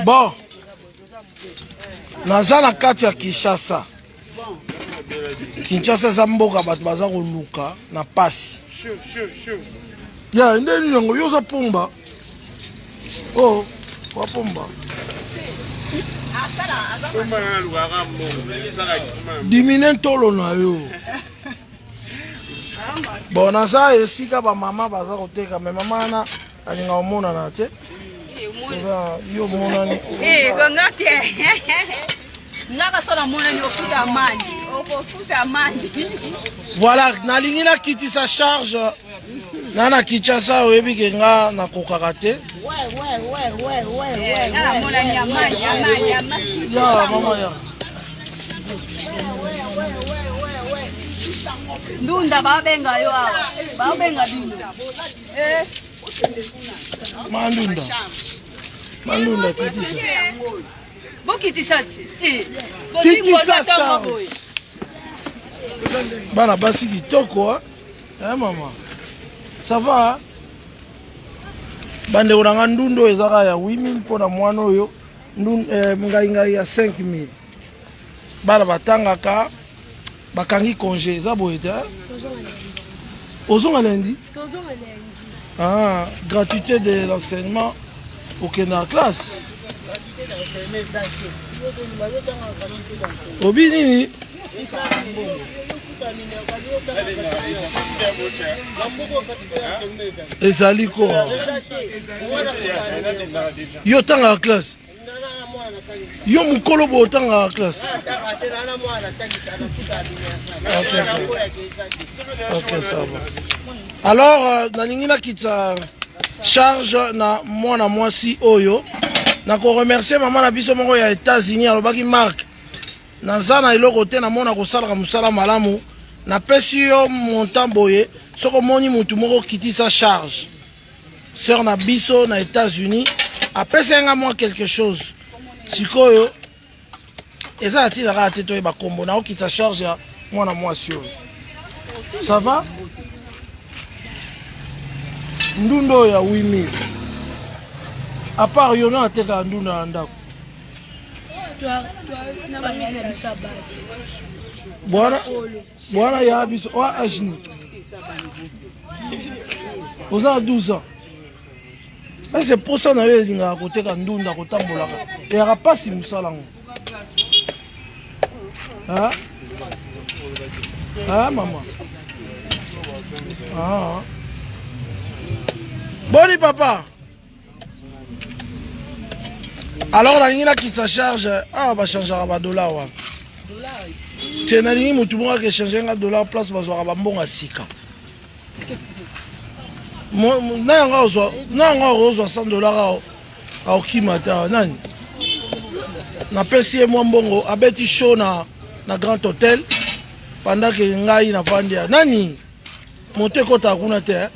Bon, naza na kati ya Kinshasa. Kinshasa eza mboka bato baza koluka na pasi. Ya nde nini yango yo oza pomba? Oh, wa pomba. Dimine ntolo na yo. Bon, naza esika ba mama baza koteka me mama wana alinga omonana te. Oza yo omonani. Eh, gonga te. Ngaka so namonani ofuta mani. Okofuta mani. Voilà, nalingi nakitisa charge na na Kinshasa oyebi ke nga nakokaka te. Nga namonani ya mani, ya mani, ya mani. Ya mama ya. Ndunda babenga yo awa. Babenga bino. Eh. Mandunda. Mandunda kitisa. Bokitisa ti. Eh. Bozingwa tongo boye. Bana basi kitoko hein? Eh mama. Ça va? Hein? Bandeko na nga ndunda oyo ezaka ya 8000 mpo na mwana oyo eh, ngai ngai ya 5000. Bana batangaka bakangi congé eza boye te ozonga lundi ah, gratuité de l'enseignement okende na classe obi nini ezali ko yo otangaka classe yo mokolo boye otangaka classe ok ça va alors euh, nalingi nakitisa charge na mwana mwasi oyo nakoremercie mama na biso moko ya états-unis alobaki mark naza na eloko te namona kosalaka mosala malamu napesi yo montant boye soki omoni motu moko kitisa charge sœur na biso na États-Unis apesaki nga mwa quelque chose sikoyo eza na ntina kaka te toyeba nkombo naokitisa charge ya mwana mwasi oyo ça va ndunda oyo ya 8000 à part yo na atekaka ndunda na ndako bwana Bwana ya biso oa age nini? Oza na 12 ans. Ese posa na yo elingaka koteka ndunda kotambolaka eyaka mpasi mosala yango ah mama ah. Boni papa alors nalingi nakitisa charge awa ah, bachangeaka badollar wana te nalingi motu moko akechange nga dollar place bazwaka bambongo ya sika na yango ozwa na yango akozwa 100 dollar aokima te awa nani napesi ye mwa mbongo abeti show na, na grand hotel pendant ke ngai navandi ya nani moto ekotaka kuna te eh?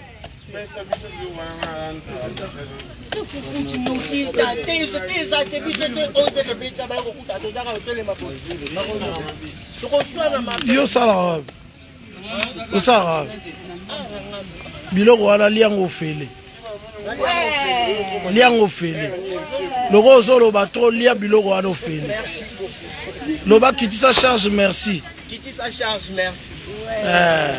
Yo osalaka wapi? Osalaka wapi? Biloko wana liango ofele. Liango ofele. Loko ozoloba trop lia biloko wana ofele. Loba kitisa charge merci. Kitisa charge merci. Eh.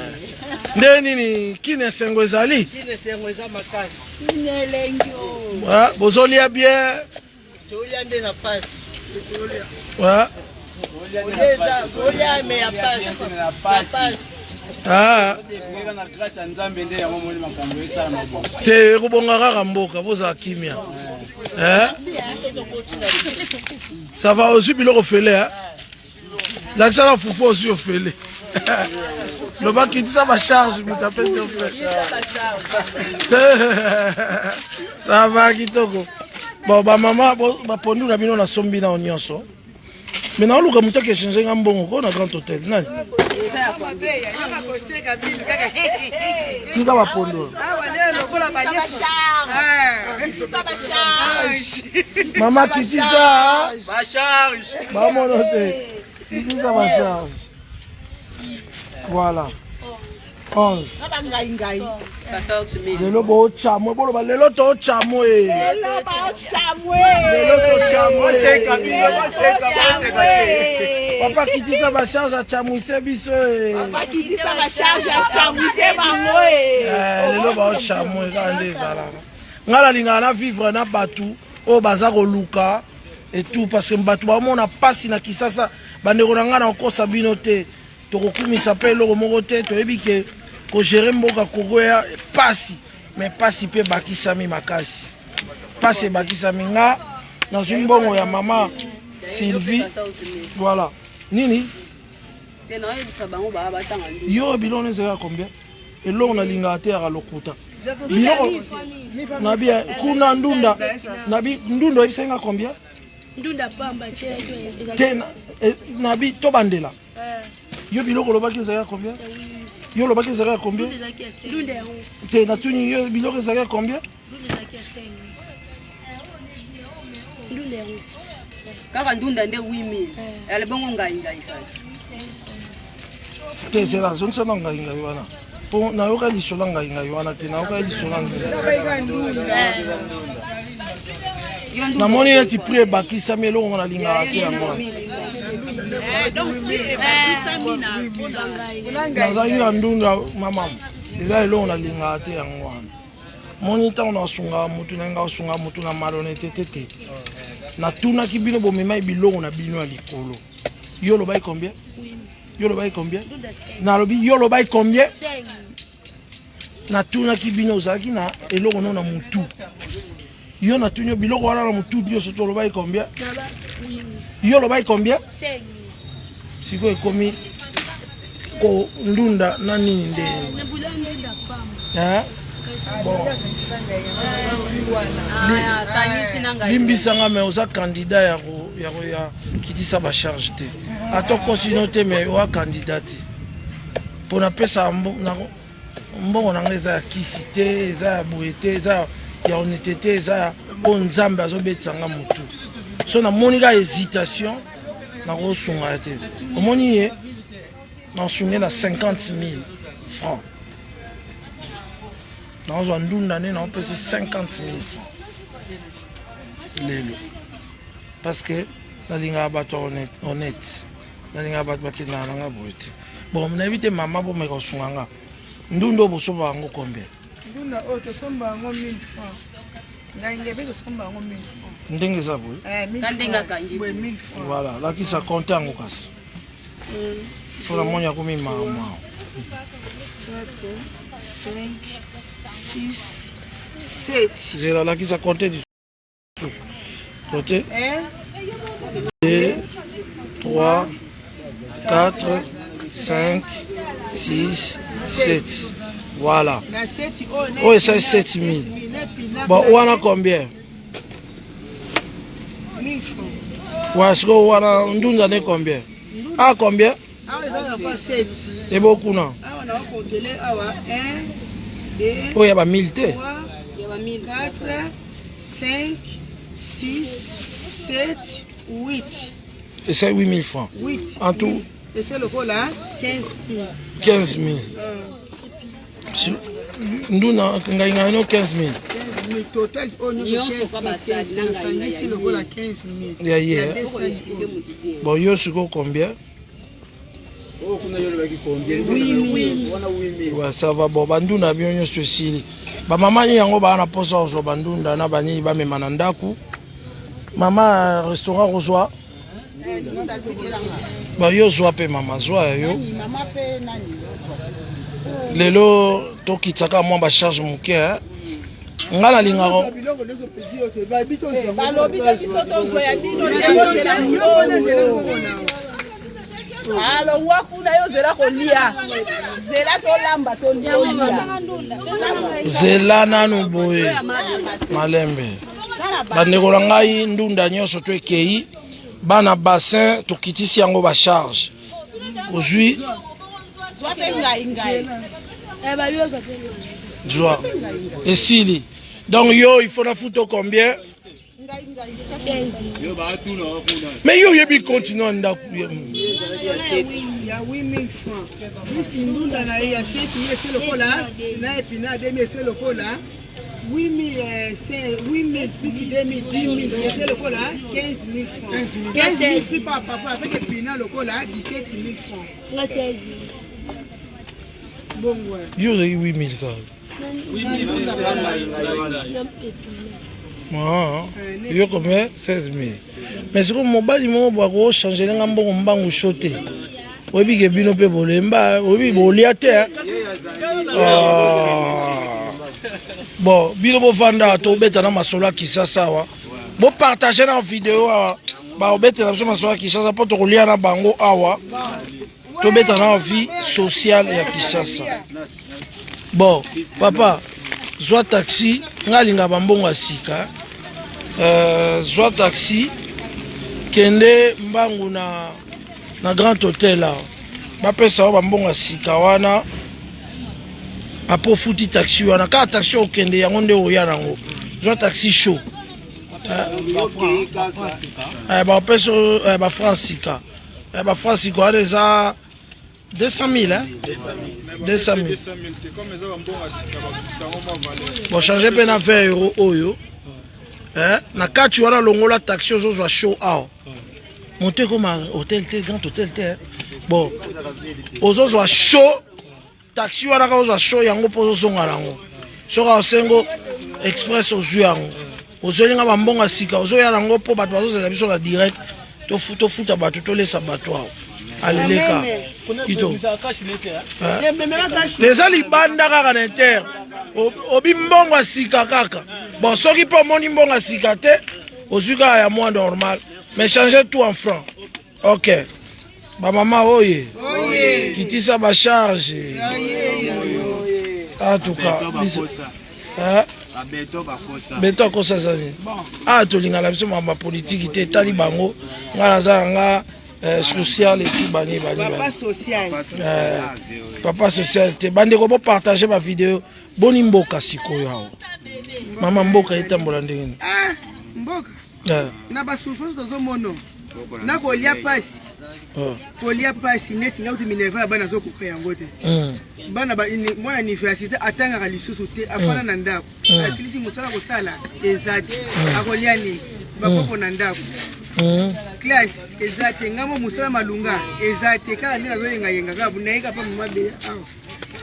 Nde nini kini esengo ezali? Kini esengo eza makasi. Kini elengi. Ouais, bozolia bien. Tolia nde na pasi. Ouais. Tolia me ya pasi. Na pasi. Ah. Te ekobonga kaka mboka bozala kimia. Eh? Ça va ozwi biloko fele hein? Lakisa na fufu ozwi ofele. Loba kitisa ba charge moto apesi ofele. Ça va kitoko. Bon ba mama ba pondu na bino nasombi nao nyonso. Mais naoluka moto ake change nga mbongo ko na Grand Hotel. Nani? Tika ba pondu. Mama kitisa. Ba charge. Bamono te. Kitisa ba charge. Voilà. 11. Na bangaingai. 14 Lelo bochamwe boloba lelo tochamwe. Lelo bochamwe. Lelo tochamwe. Boseka bino boseka boseka te. Papa kitisa ba charge achamwise biso e. Papa kitisa ba charge achamwise bango e. Eh, lelo bochamwe kaka nde ezalaka. Ngai nalingaka na vivre na bato oyo baza koluka et tout parce que bato bamona mpasi na Kisasa bandeko na ngai nakokosa bino te. Tokokumisa mpe eloko moko te, toyebi ke kogere mboka Congo ya pasi, mais pasi mpe ebakisami makasi, pasi ebakisami. Nga nazwi mbongo ya mama Sylvie, voilà nini yo biloko ezalaka combien? Eloko nalingaka te yaka lokuta biloko nabi kuna ndunda nabi ndunda oyebisaki nga combien? Ndunda pamba te nabi tobandela yo biloko olobaki ezalaki ya combien? Yo olobaki ezalaki ya combien? Te natuni yo biloko ezalaki ya combien? Kaka ndunda nde 8000 ale bongo ngai ngai kasi te zela zongisa na ngai ngai wana mpo nayoka lisolo ngai ngai wana te, nayoka lisolo namoni neti prix ebakisami eloko ngo nalingaka te yango wana. Nazalaki na ndunda mama, eza eloko nalingaka te yango wana. Moni ntango nasungaka motu, nalingaka kosunga motu na malhonnêteté te. Natunaki bino bomemai biloko na bino ya likolo, yo olobaki combien? Yo olobaki combien? Nalobi yo olobaki combien? Natunaki bino ozalaki na eloko no na mutu, yo natuni yo biloko wana na mutu nyonso to olobaki combien? Yo olobaki combien? Sikoyo ekomi kondunda na nini nde? Bon, limbisanga, mais oza candidat ya ya kitisa bacharge te, ata okosino te, mais oa candidat te mpo napesa mbongo na ngai. Eza ya kisi te, eza ya boye te, eza ya honnêteté te, eza ya oyo Nzambe azobetisa nga motu. So namoni kaka hésitation, nakosunga te. Omoni ye nasunge na 50 000 francs, nazwa ndunda nde naopesa 50 000 francs lelo, parce que nalingaka bato honnête, nalingaka bato bakendaka na nga boye te. Bon, nayebi te mama, bomeka kosunga nga. Ndunda oyo bosomba yango combien? Ndunda oyo tosomba yango 1000 francs, ngai ngai mpe tosomba yango 1000 francs. Ndenge eza boye? Eh, 1000 Ka ndenge francs. akangi. Boye 1000 francs. Voilà, lakisa compte yango kasi mpo namoni akomi mama. 4, 5, 6, 7. Zela, lakisa compte lisusu, compte. 1. 2, 3, 4, 5, 6, 7, voilà. Na 7 oyo. Oyo esali 7000. Bon, wana combien? 1000 francs. Ouais, sikoyo wana ndunda nde combien? A combien? Awa eza na kwa 7. Ebo kuna. Awa na wakontele awa 1, 2, oyo ya ba 1000 te. 3, 4, 5, 6, 7, 8. Esali 8000 francs. 8. En tout? Ese lokola 15 000. 15 000. Nduna ngai ngai no 15 000. 15 000 total oyo nyonso. Nyonso kwa basali na ngai ngai 15 ya lokola ye. 15 000. Ya ye. Ya 200 oyo. Bon, yo sikoyo combien? Oyo kuna yo olobaki combien? Wana 8000. Ouais, ça va. Bon, bandunda bino nyonso esili. Bamama nini yango baa na mposa kozwa bandunda na banini bamema na ndako? Mama restaurant kozwa ba yo zwa mpe mama zwa ya yo. Lelo tokitaka mwa bacharge moke, eh. Nga nalingaka Biloko nyonso pesi yo te, babi tozwa. Balobi te biso tozwa ya bino te, bozela mbongo. Alongwa kuna, yo zela kolia, zela tolamba tolia. Zela nanu boye malembe, bandeko na ngai. Ndunda nyonso to ekei bana bassin, tokitisi yango bacharge ozwi. Zwa mpe ngai ngai. Zwa, esili. Donc yo il faut nafuta combien? Mais yo oyebi continue ya ndako ya 8000 francs plus ndunda na ye ya 7000 ese lokola na epina 2000 ese lokola 8000 plus 2000 10000 ese lokola 15000 francs. 15000 francs par papa avec epina lokola 17000 francs. Nga 16. Bongo. Yo ozalaki 8000 kaka. Ah, yo combien? 16 000. Mais sikoyo mobali moko boye akochangele nga mbongo mbangu sho te. Oyebi ke bino mpe bolemba, oyebi bolia te. Ah. Bon, bino bovanda tobeta na masolo ya Kinshasa awa. Bopartage na video awa. Baobetela biso masolo ya Kinshasa mpo tokolia na bango awa. Tobeta na vie sociale ya Kinshasa. Bon, papa, zwa taxi, nga alinga bambongo ya sika. Zwa taxi, kende mbangu na Grand Hotel awa. Bapesa yo bambongo ya sika wana. Apo futi taxi wana, kaka taxi okende yango nde oya nango. Zwa taxi chaud. Bapesa ba franc sika. Ba franc sika wana eza 200 000, hein? 200 000. Bon, changer pe na 20 euros oyo. Hein? Na kati wana longola taxi ozozwa show awa. Monte comme hôtel te, grand hôtel te. Bon, ozozwa show taxi wana ka ozwa show yango po ozozonga nango. Soki osengo express ozwi yango. Ozweli nga bambongo ya sika, ozoya nango po bato bazozela biso na direct. Tofuta bato, tolesa bato awa. Aleleka. Kito. Eza libanda kaka na inter. Obi mbongo ya sika kaka. Bon, soki mpo omoni mbongo ya sika te, ozwi kaka ya moins normal. Mais changer tout en franc. Ok. Ba mama oye. Kitisa ba charge. En tout cas, beto akosa eza nini? Ah, tolingana biso makambo ya politiki te, etali bango. Nga naza na nga social et tout bani bani. Papa social. Papa social te. Bandeko bo partager ba vidéo. Boni mboka sikoyo awa. Mama mboka etambola ndenge nini? Ah, mboka. Na ba souffrance tozomono. Na kolia pasi. Kolia pasi neti nga kuti minerva ya bana azokoka yango te. Bana ba mwana université atangaka lisusu te, afana na ndako. Asilisi mosala kosala eza te. Akolia nini? Bakoko na ndako. Classe eza te, ngambo mosala malunga eza te, kaka nde nazoyengayenga kaka nayeka pa mama Beya awa.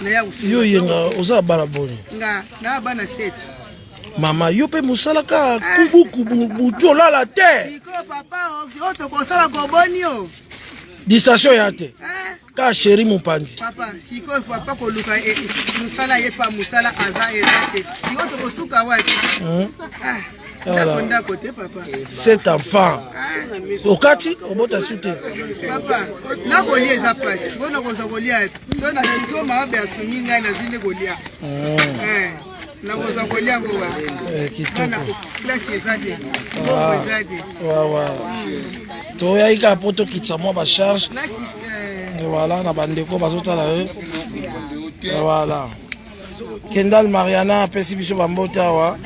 Naya kosunga. Yo yenga oza bana boni? Nga na bana 7. Mama yo pe mosala kaka kubu kubu butu olala te. Sikoyo papa oyo tokosala koboni yo. Distraction ya te. Ka chéri mopanzi. Papa, sikoyo papa koluka mosala ye pa mosala aza eza te. Sikoyo tokosuka wapi? Ndako ndako te papa. Cet enfant. Okati obota su te. Papa, nakolia eza pasi. Sikoyo nakozwa kolia. So na sikoyo mama be asungi ngai nazwi nde kolia. Nakozwa kolia yango wapi? Bana classe eza te. Mbongo eza te. Toyaki kaka mpo tokitisa mwa bacharge. Voilà, na bandeko bazotala ye. Voilà. Kendall Mariana apesi biso bambote awa.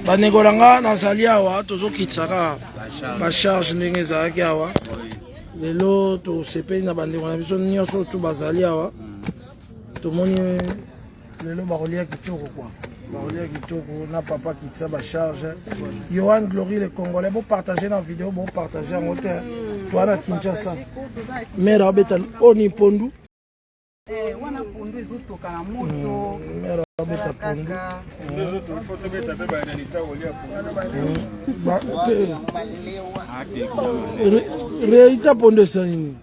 Bandeko na nga nazali awa tozokitisa kaka bacharge ndenge ezalaki awa. Lelo tosepeli na bandeko na biso nyonso tu bazali awa. Tomoni lelo bakolia kitoko kwa. Bakolia kitoko na papa kitisa ba charge. Johan Glory le Congolais, bo partager na vidéo, bo partager yango te. Toi na Kinshasa. Mère abeta oni pondu. Wana pondu ezotoka na moto. Mère abeta pondu. Réalité pondu esali nini?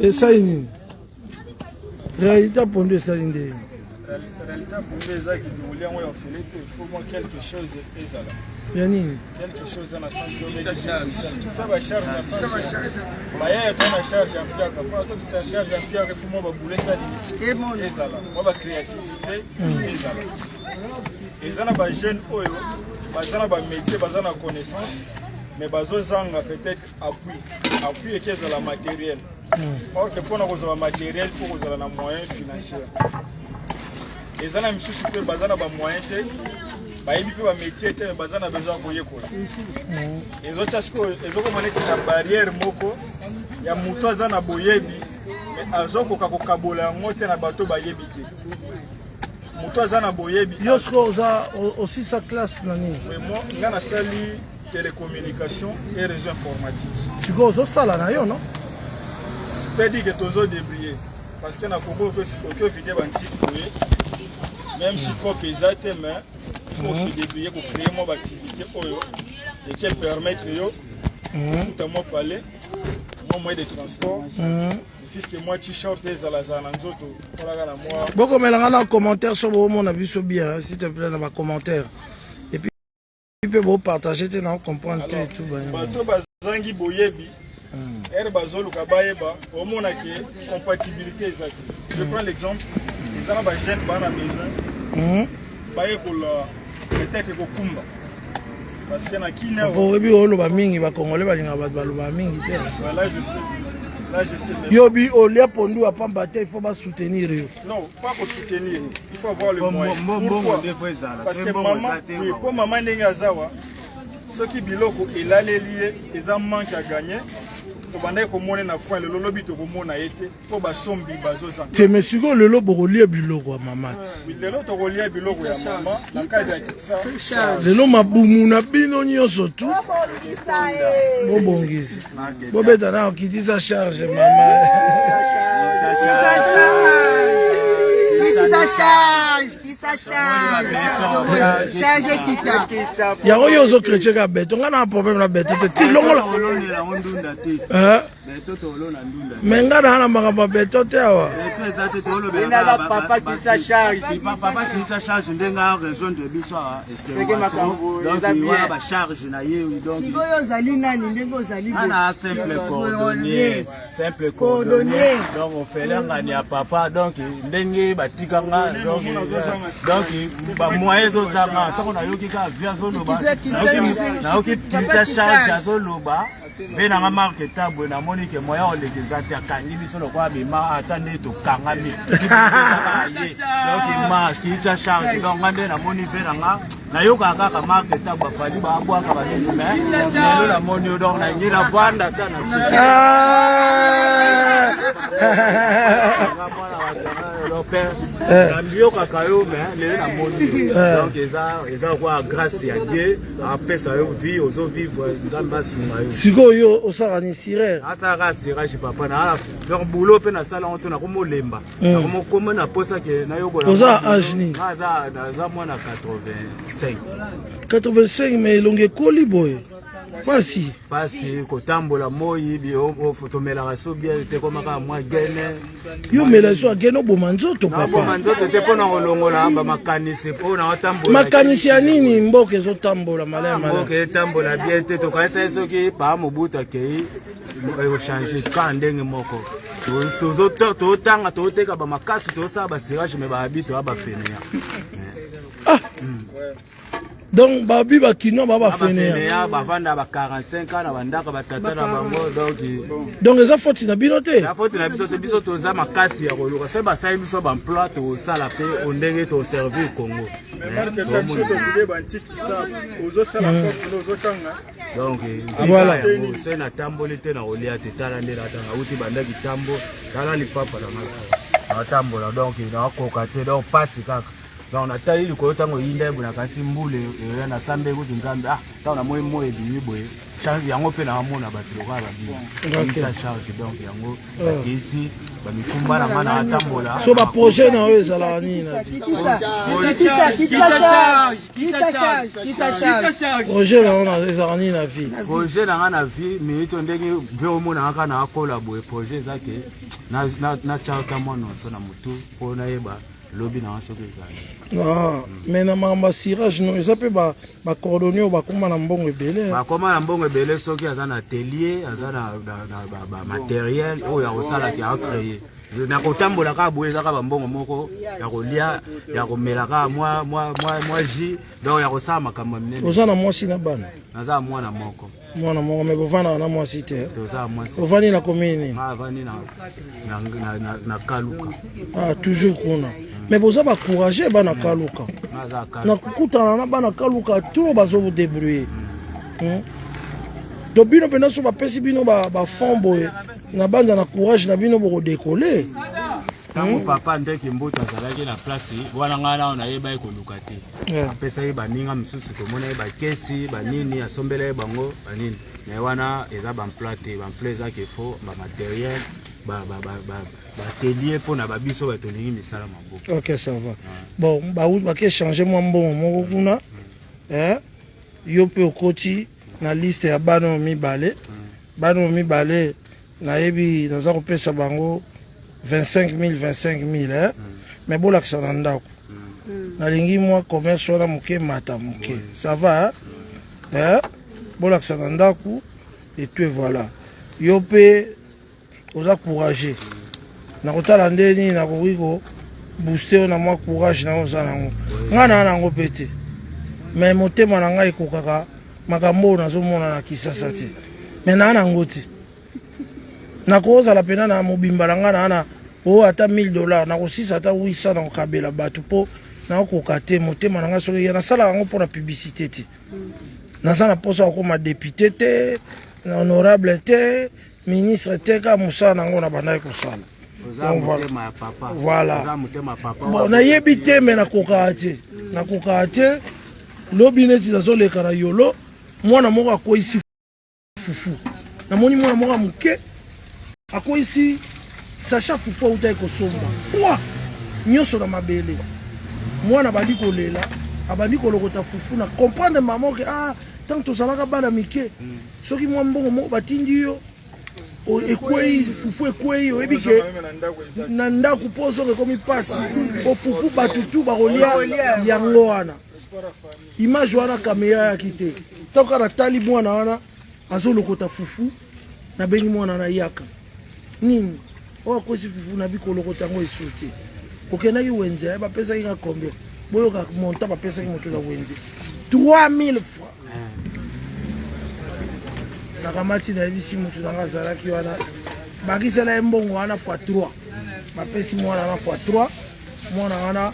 Esali nini? Réalité pondu esali nde. Réalité pondu eza kidongoli yango ya ofele te, il faut moi quelque chose ezala. Ya nini? Quelque chose dans la sens de ça va charge na sens. Ba ya to na charge en piaka. Pour to kitsa charge en piaka, il faut moi ba bouler ça ezala. Moi ba créativité ezala. Eza na ba jeune oyo baza na ba métier, baza na connaissance, mais bazozanga peut-être appui. Appui eke ezala matériel. Or que mpona kozwa matériel, faut kozala na moyen financier. Eza na misusu mpe baza na ba moyen te. Bayebi mpe bamétier te, mais baza na besoin ya koyekola. Ezotya sikoyo, ezokoma neti na barrière moko ya moto aza na boyebi, mais azokoka kokabola yango te na bato bayebi te. Moto aza na boyebi. Yo sikoyo oza osisa classe na nini? Moi, nga nasali télécommunication et réseau informatique. Sikoyo ozosala na yo, non? Je peux dire que tozo débrouiller, parce que na Congo okoki ovide bantike boye, même si cope eza te, mais il faut se débrouiller ko créer mwa baactivité oyo eke permettre yo kofuta mwa palais, mwa moyen de transport, puisque mwa t-shirt ezalazala na nzoto olaka na mwa. Bokomelanga na commentaire so boomona biso bien, s'il te plaît, na bacommentaire, et puis mpe bopartage te na comprendre te tout. Bato bazangi boyebi, ere bazoluka bayeba, omona ke compatibilité eza te. Je prends l'exemple, eza na bajeune baa na besoin bayekola peut-être kokumba, parce que na Kina Oyebi, oloba mingi, bakongole balingaka bato baloba mingi te. Là je sais, là je sais, mais Yo bi olia pondu ya pamba te, il faut basoutenir yo. Non, pas ko soutenir, il faut avoir le moyen. Pourquoi? Parce que maman, oui, po mama ndenge azawa, soki biloko elaleli ye, eza manque à gagner. Tobandaki komona na coin, lelo lobi tokomona ye te, mpo basombi bazozanga. Te, mais sikoyo lelo bokolia biloko ya mama ti? Lelo tokolia biloko ya mama na kati ya Kitisa. Lelo mabumu na bino nyonso tu bobongisa, bobeta na okitisa charge, mama. Kitisa charge, kitisa charge, charge kita. Yango yo ozochrétien ka beto, ngai na problème na beto te, ti longola. Olonela ndunda te. Beto tolona ndunda. Me ngai naa na makambo ya beto te awa. Beto eza te, tolobela. Benaka papa kitisa charge. Papa kitisa charge, ndenge a rejoindre biso awa. Seke makambo donc eza bien. Wana bacharge na ye, donc Sikoyo ozali nani ndenge ozali? Ana simple cordonnier, simple cordonnier, donc ofelengani ya papa, donc ndenge batikanga, donc bamoyen ezozanga. Ntango nayoki kaka vi azoloba, nayoki kitisa charge azoloba mpe nanga Mark Tabwe, namoni ke moyen oleka eza te. Akangi biso lokola bima, ata nde tokangami ye, donc marche kitisa charge. Donc nga nde namoni mpe nanga nayokaka kaka Mark Tabwe, afali baabwaka banini, mais lelo namoni yo, donc nangi navanda ata na susi nayokaka yo, mais lelo namoni yo, donc eza kwa grâce ya Dieu apesa yo vie, ozovivre, Nzambe asunga yo. Sikoyo yo osala ni cireur? Asalaka cirage, papa. Na donc boulot mpe nasala yango to nakomolemba, nakomokoma na posa ke nayokola. Oza age nini? Naza mwana 85. 85, mais elongi ekoli boye, pasi. Pasi kotambola, moi tomelaka so bien te, komaka mwa gene. Yo mela so agene, oboma nzoto. Naboma papa nzoto te, mpo na kolongola bamakanisi oyo naotambola. Makanisi ya nini? Mboka ezotambola malaya malaya. Mboka etambola bien te. Tokanisa ye soki paa Mobutu akei, echange kaka ndenge moko. Totanga, toteka bamakasi, tosala bacirage, mais babi toya bafainéants. Donc babi bakinois ba bafainéants? Bafainéants, bavanda ba 45 ans na bandako batata na bango, donc Donc eza faute na bino te? Ya faute na biso te. Biso toza makasi ya koluka. Soki basali biso baemploi, tosala mpe ondenge toservir Congo. Mais Mark, biso tozide bantikisa, ozosala propre, ozotanga. Donc Voilà. yango soki natamboli te, na kolia te. Tala nde natanga, auti bandaki tambo, tala lipapa na ngai, natambola, donc nakoka te, donc pasi kaka. Donc natali likolo, ntango eyinda ye boye, nakasi mbula eya, nasambe kutu Nzambe. Ah, ntango namoni moi ebimi boye, charge yango mpe naamona bato lokola babimi charge, donc yango bakiti bamikumba na nga, naatambola. So baprojet na oyo ezalaka nini na vie? Kitisa charge, kitisa charge, kitisa charge. Projet na yo ezalaka nini na vie? Projet na nga na vie, minito ndenge mpe omonaka kaka naakola boye, projet eza ke natyaka mwa nyonso na motu mpo nayeba lobi na nga soki ezali. Ah, mais na makambo ya cirage no, eza mpe bacordonnier oyo bakóma na mbongo ebele. Bakóma na mbongo ebele soki aza na atelier, aza na bamatériel oyo ya kosalaki, acréer. Na kotambola kaka boye, eza kaka bambongo moko ya kolia, ya komela kaka mwa jus, donc ya kosala makambo ya minene. Oza na mwasi na bana? Naza mwana moko. Mwana moko, mais bovandaka na mwasi te? Toza mwasi. Ovandi na commune nini? Avandi na Kaluka. Ah, toujours kuna. Mais boza ba courageux bana kaluka. Na kokutana na bana kaluka trop bazo débrouiller. To bino pena so bapesi bino ba ba fonds boye na banza na courage na bino boko décoller. Ntango papa Ndeke Mboto azalaki na place wana, ngai nao nayebaki koluka te. Apesaki baninga mosusu, tomonaki bakesi banini, asombelaki bango banini. Mais wana eza baemploi te, baemploi eza ke faut bamateriel, baatelier mpo na babiso bato tolingi misala maboko. Ok, ça va. Bon, bake changer mwa mbongo moko kuna. Eh, yo mpe okoti na liste ya bana oyo mibale. Bana oyo mibale nayebi naza kopesa bango 25 000 25 000 eh? Mais bolakisa na ndako. Nalingi mwa commerce wana moke mata moke. Ça va eh? Bolakisa na ndako et tout et voilà. Yo mpe oza courageux. Nakotala nde nini nakoki ko booster yo na mwa courage na yo oza nango. Ngai naa nango mpe te. Mais motema na ngai ekokaka makambo oyo nazomona na Kisasa te. Mais naa nango te. Nakozala pena na mobimba na ngai naa na oyo ata 1000 dollars nakosisa ata 800 nakokabela bato mpo nakokoka te. Motema na ngai soki ya nasalaka yango mpo na publicité te. Naza na mposa kokoma député te, na honorable te, ministre te, kaka mosala nango na bandaki kosala. Oza Donc, voilà. motema ya papa. Voilà. Oza motema ya papa. Bon, nayebi te me nakokaka te, nakokaka te. Lobi neti nazoleka na yolo, mwana moko akweyisi fufu. Namoni mwana moko ya moke akweyisi sachet fufu autaki kosomba pwa nyonso na mabele. Mwana abandi kolela, abandi kolokota fufu. Na comprendre mama ke ah, tant tozalaka bana mike, soki mwa mbongo moko batindi yo ekwei fufu ekwei, oyebi ke na ndako mpo ozonga ekomi mpasi, po fufu bato tu bakolia yango wana. Image wana kamera yaki te. Ntango kaka natali mwana wana azolokota fufu, nabengi mwana wana yaka nini oyo akwesi fufu, nabi kolokota yango esu te. Okendaki wenze, bapesaki nga combien? Boyoka montant bapesaki moto na wenze 3000 francs. Nakamati, nayebisi motu nanga azalaki wana, bakisela ye mbongo wana fois 3. Bapesi mwana wana fois 3. Mwana wana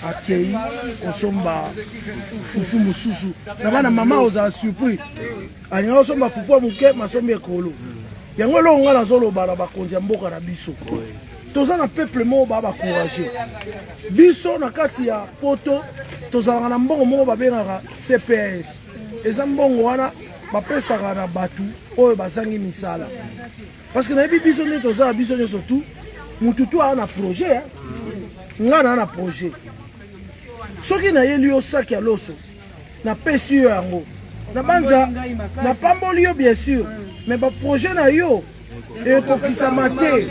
akei kosomba fufu mosusu na bana. Mama ozala surpris, alinga kosomba fufu ya moke, masombi ekolo yango. Eloko ngai nazoloba na bakonzi ya mboka na biso, toza na peuple moko baa bacourage. Biso na kati ya poto tozalaka na mbongo moko babengaka CPS. Eza mbongo wana bapesaka na bato oyo bazangi misala, parce que nayebi biso nde toza biso nyonso tu mutu tu aa na projet. Nga naa na projet, soki nayeli yo saki ya loso, napesi yo yango, na banza napamboli yo bien sûr, mais baprojet na yo ekokisama te.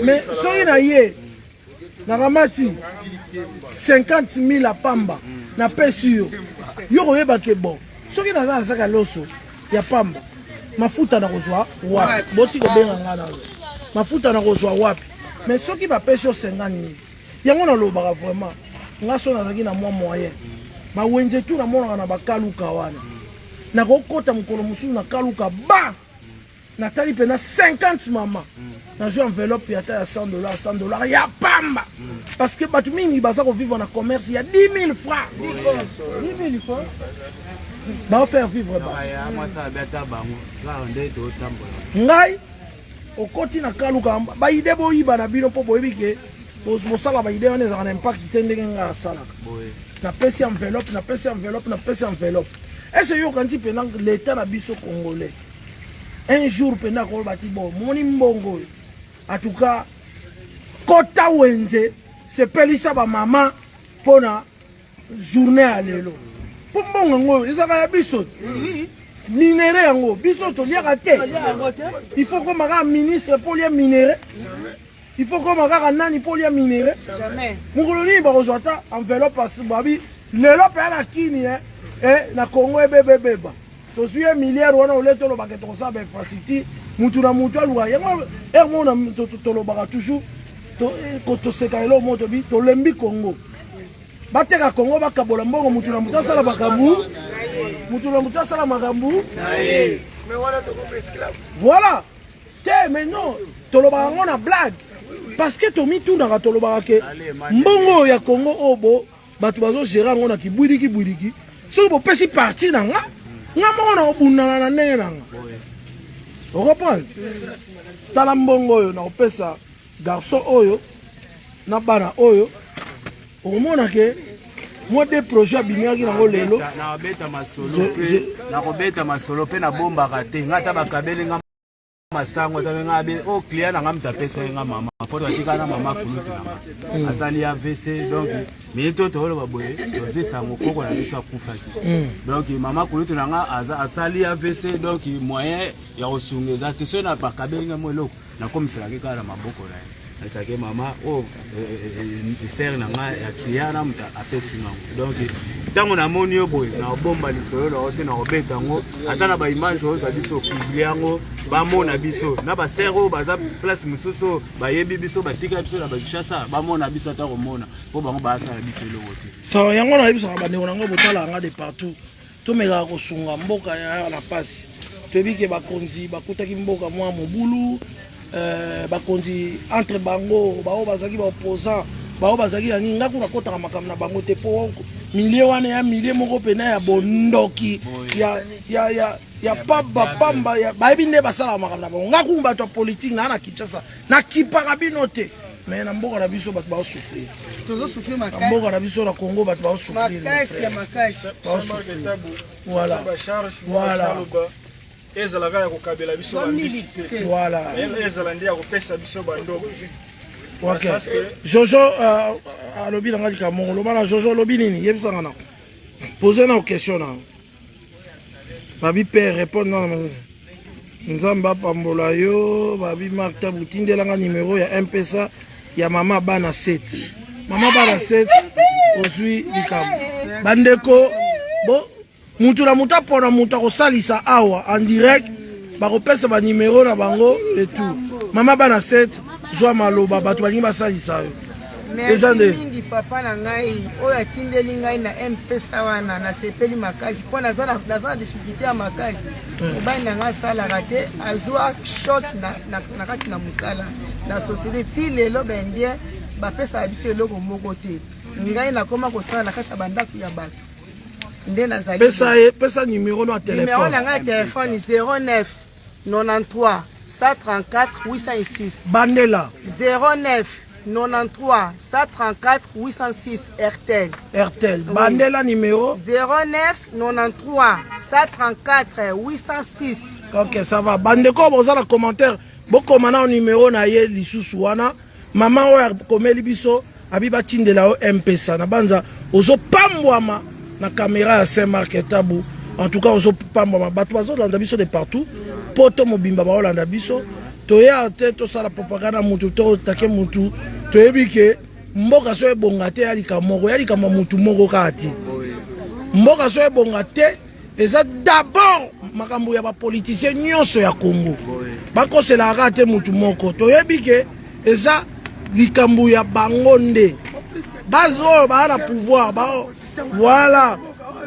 Mais soki na ye nakamati 50 000 ya pamba, napesi yo, yo koyeba ke bon, soki naza na saki ya loso ya pamba, mafuta nakozwa wapi? Boti kobenga nga nano, mafuta nakozwa wapi? Mais soki bapesi yo 50 000, yango nalobaka vraiment, nga so nazalaki na mwa moyen, bawenze tu namonaka na bakaluka wana, nakokota mokolo mosusu na kaluka ba natali mpena 50 mama, nazwi enveloppe ya ata ya 100 dollars, 100 dollars ya pamba, parce que bato mingi baza kovivre na commerce ya 10 000 francs, baofaire vivre ba ngai. Okoti na kaluka, baide boyiba na bino mpo boyebi ke bosala baide wana ezalaka na impact te. Ndenge ngai asalaka, napesi enveloppe, napesi enveloppe, napesi enveloppe. Ese yokanisi mpena l'état na biso congolais un jour mpena akoloba ti bon, moni mbongo oyo, en tout cas kota wenze, sepelisa bamama mpona journée ya lelo, mpo mbongo yango oyo ezalaka ya biso. Minerai yango biso toliaka te. Il faut koma kaka ministre mpo olia minerai? Il faut koma kaka nani mpo olia minerai? Mokolo nini bakozwa ata enveloppe babi lelo mpe na kini na Congo ebebebeba, tozwi ye milliard wana, ole tolobaka tokosala bainfrastructure, mutu na mutu aluka yango. Ere moko tolobaka toujours, toseka eloko moko, tobi tolembi Congo, bateka Congo, bakabola mbongo, mutu na mutu asala makambo, mutu na mutu asala makambo. Voilà te, mais non, tolobaka yango na blague. Parce que tomitunaka, tolobaka ke mbongo oyo ya Congo oyo bo bato bazogere yango na kibwiliki bwiliki, soki bopesi parti na nga, nga moko na kobundana na ndenge na nga. Okomprendre? Tala mbongo oyo nakopesa garçon oyo na bana oyo, okomona ke mwa de projet abimiaki nango lelo. Nakobeta masolo mpe nakobeta masolo mpe nabombaka te. Nga ata bakabeli nga masango, ata nga abe o client na nga moto apesa ye nga mama mpo totika na mama kulutu na nga asali AVC. Donc minute oyo toloba boye, tozwi sango koko na biso akufaki. Donc mama kulutu na nga asali AVC, donc moyen ya kosunga eza te. Soki na bakabeli nga mo eloko, nakomiselaki kaka na maboko na ye, nasaki mama oyo sere na ngai ya client na moto apesi ngango. Donc ntango namoni yo boye, nakobomba lisolo na yo te, nakobeta yango ata na baimage oyo ozwa biso, publie yango, bamona biso na basere oyo baza place mosusu oyo bayebi biso, batika biso na Bakinshasa, bamona biso ata komona mpo bango basala biso eloko te. So yango nayebisaka bandeko na ngai, botala yanga de partout, tomekaka kosunga mboka ya na pasi. Toyebi ke bakonzi bakutaki mboka mwa mobulu, bakonzi entre bango, baoyo bazalaki baopposant, baoyo bazalaki ya nini. Nga kuna kotaka makambo na bango te, mpo milieu wana ya milieu moko pena ya bondoki ya pamba pamba ya bayebi nde basalaka makambo na bango. Nga kuna bato ya politike naa na Kinshasa, nakipaka bino te. Mais na mboka na biso bato baosouffrir. Tozosouffrir. Na mboka na biso na Congo bato baosouffrir. Makasi ya makasi. Voilà. Voilà. Ezalaka ya kokabela biso bambisi te. Voilà. Ezala nde ya kopesa biso bandoko. Ok, Jojo alobi nanga likambo moko. Loba na Jojo, olobi nini? Yebisanga na pose na question na babi père, répondre na Nzambe apambola yo. Babi Mark Tabu, tindelanga numero ya M-Pesa ya mama bana 7. Mama bana 7, ozwi likambo. Bandeko bo mutu na mutu apona mutu akosalisa awa en direct, bakopesa banimero na bango et tout. Mama bana 7, zwa maloba, bato balingi basalisa yo. Eza nde mingi papa na ngai oyo atindeli ngai na M-Pesa wana, nasepeli makasi mpo naza na difficulté ya makasi. Mobali na ngai asalaka te, azwa choc na kati na mosala na société. Ti lelo baindien bapesaka biso eloko moko te. Ngai nakoma kosala na kati ya bandako ya bato nde nazali. Pesa ye, pesa numero no ya Numero na telefone. ngai ya telefone 09 93 134 806. Bandela. 09 93 134 806, Airtel. Airtel. Bandela numero. 09 93 134 806. Ok, ça va. Bandeko boza na commentaire, bokoma na numero na ye lisusu wana. Mama oyo akomeli biso, abi batindela yo M-Pesa na banza, ozopambwama na caméra ya Saint Marc Tabu. En tout cas ozopambwama, bato bazolanda biso de partout, poto mobimba baolanda biso. Toya te tosala propagande ya mutu to take mutu. Toyebi ke mboka so ebonga te, ya likambo moko, ya likambo ya mutu moko kaka te. Mboka so ebonga te, eza d'abord makambo ya bapoliticien nyonso ya Congo, bakoselaka kaka te mutu moko. Toyebi ke eza likambo ya bango nde base oyo baa na pouvoir ba, voilà,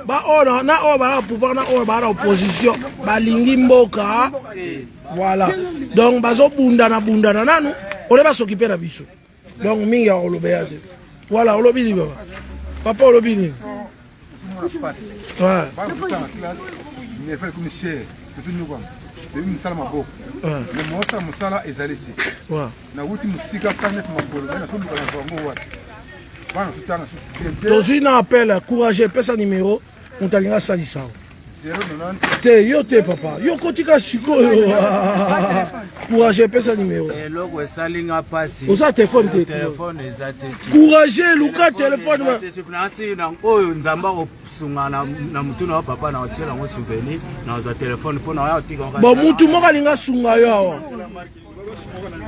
baoyo na oyo baa na pouvoir na oyo baa na opposition balingi mboka. Voilà, donc bazobundana bundana nanu ole basokipe na biso. Donc mingi ya koloba ya te. Voilà, olobi nini baba? Papa, olobi nini? Ouais. Bana kotanga classe, minerval ekomi cher, tozonyokwama, toyebi mosala maboko, mais mosala mosala ezali te. Nawuti mosika 109 makolo me nazoluka na yango wapi, bana nazotanga susu bien te. Tozwi na appel. Courage, pesa numero, moto alingi asalisa yo. 090. Te, yo te papa, yo kotika sikoyo. Courage, pesa numero. Eloko esali nga mpasi. Oza telefone te? Telefone eza te, chief. Courage, luka telefone. Nasi na oyo Nzambe akosunga na mutu na yo papa, na otiela yango souvenir, na ozwa telefone mpo na oya otika. Bon, mutu moko alingi asunga yo awa.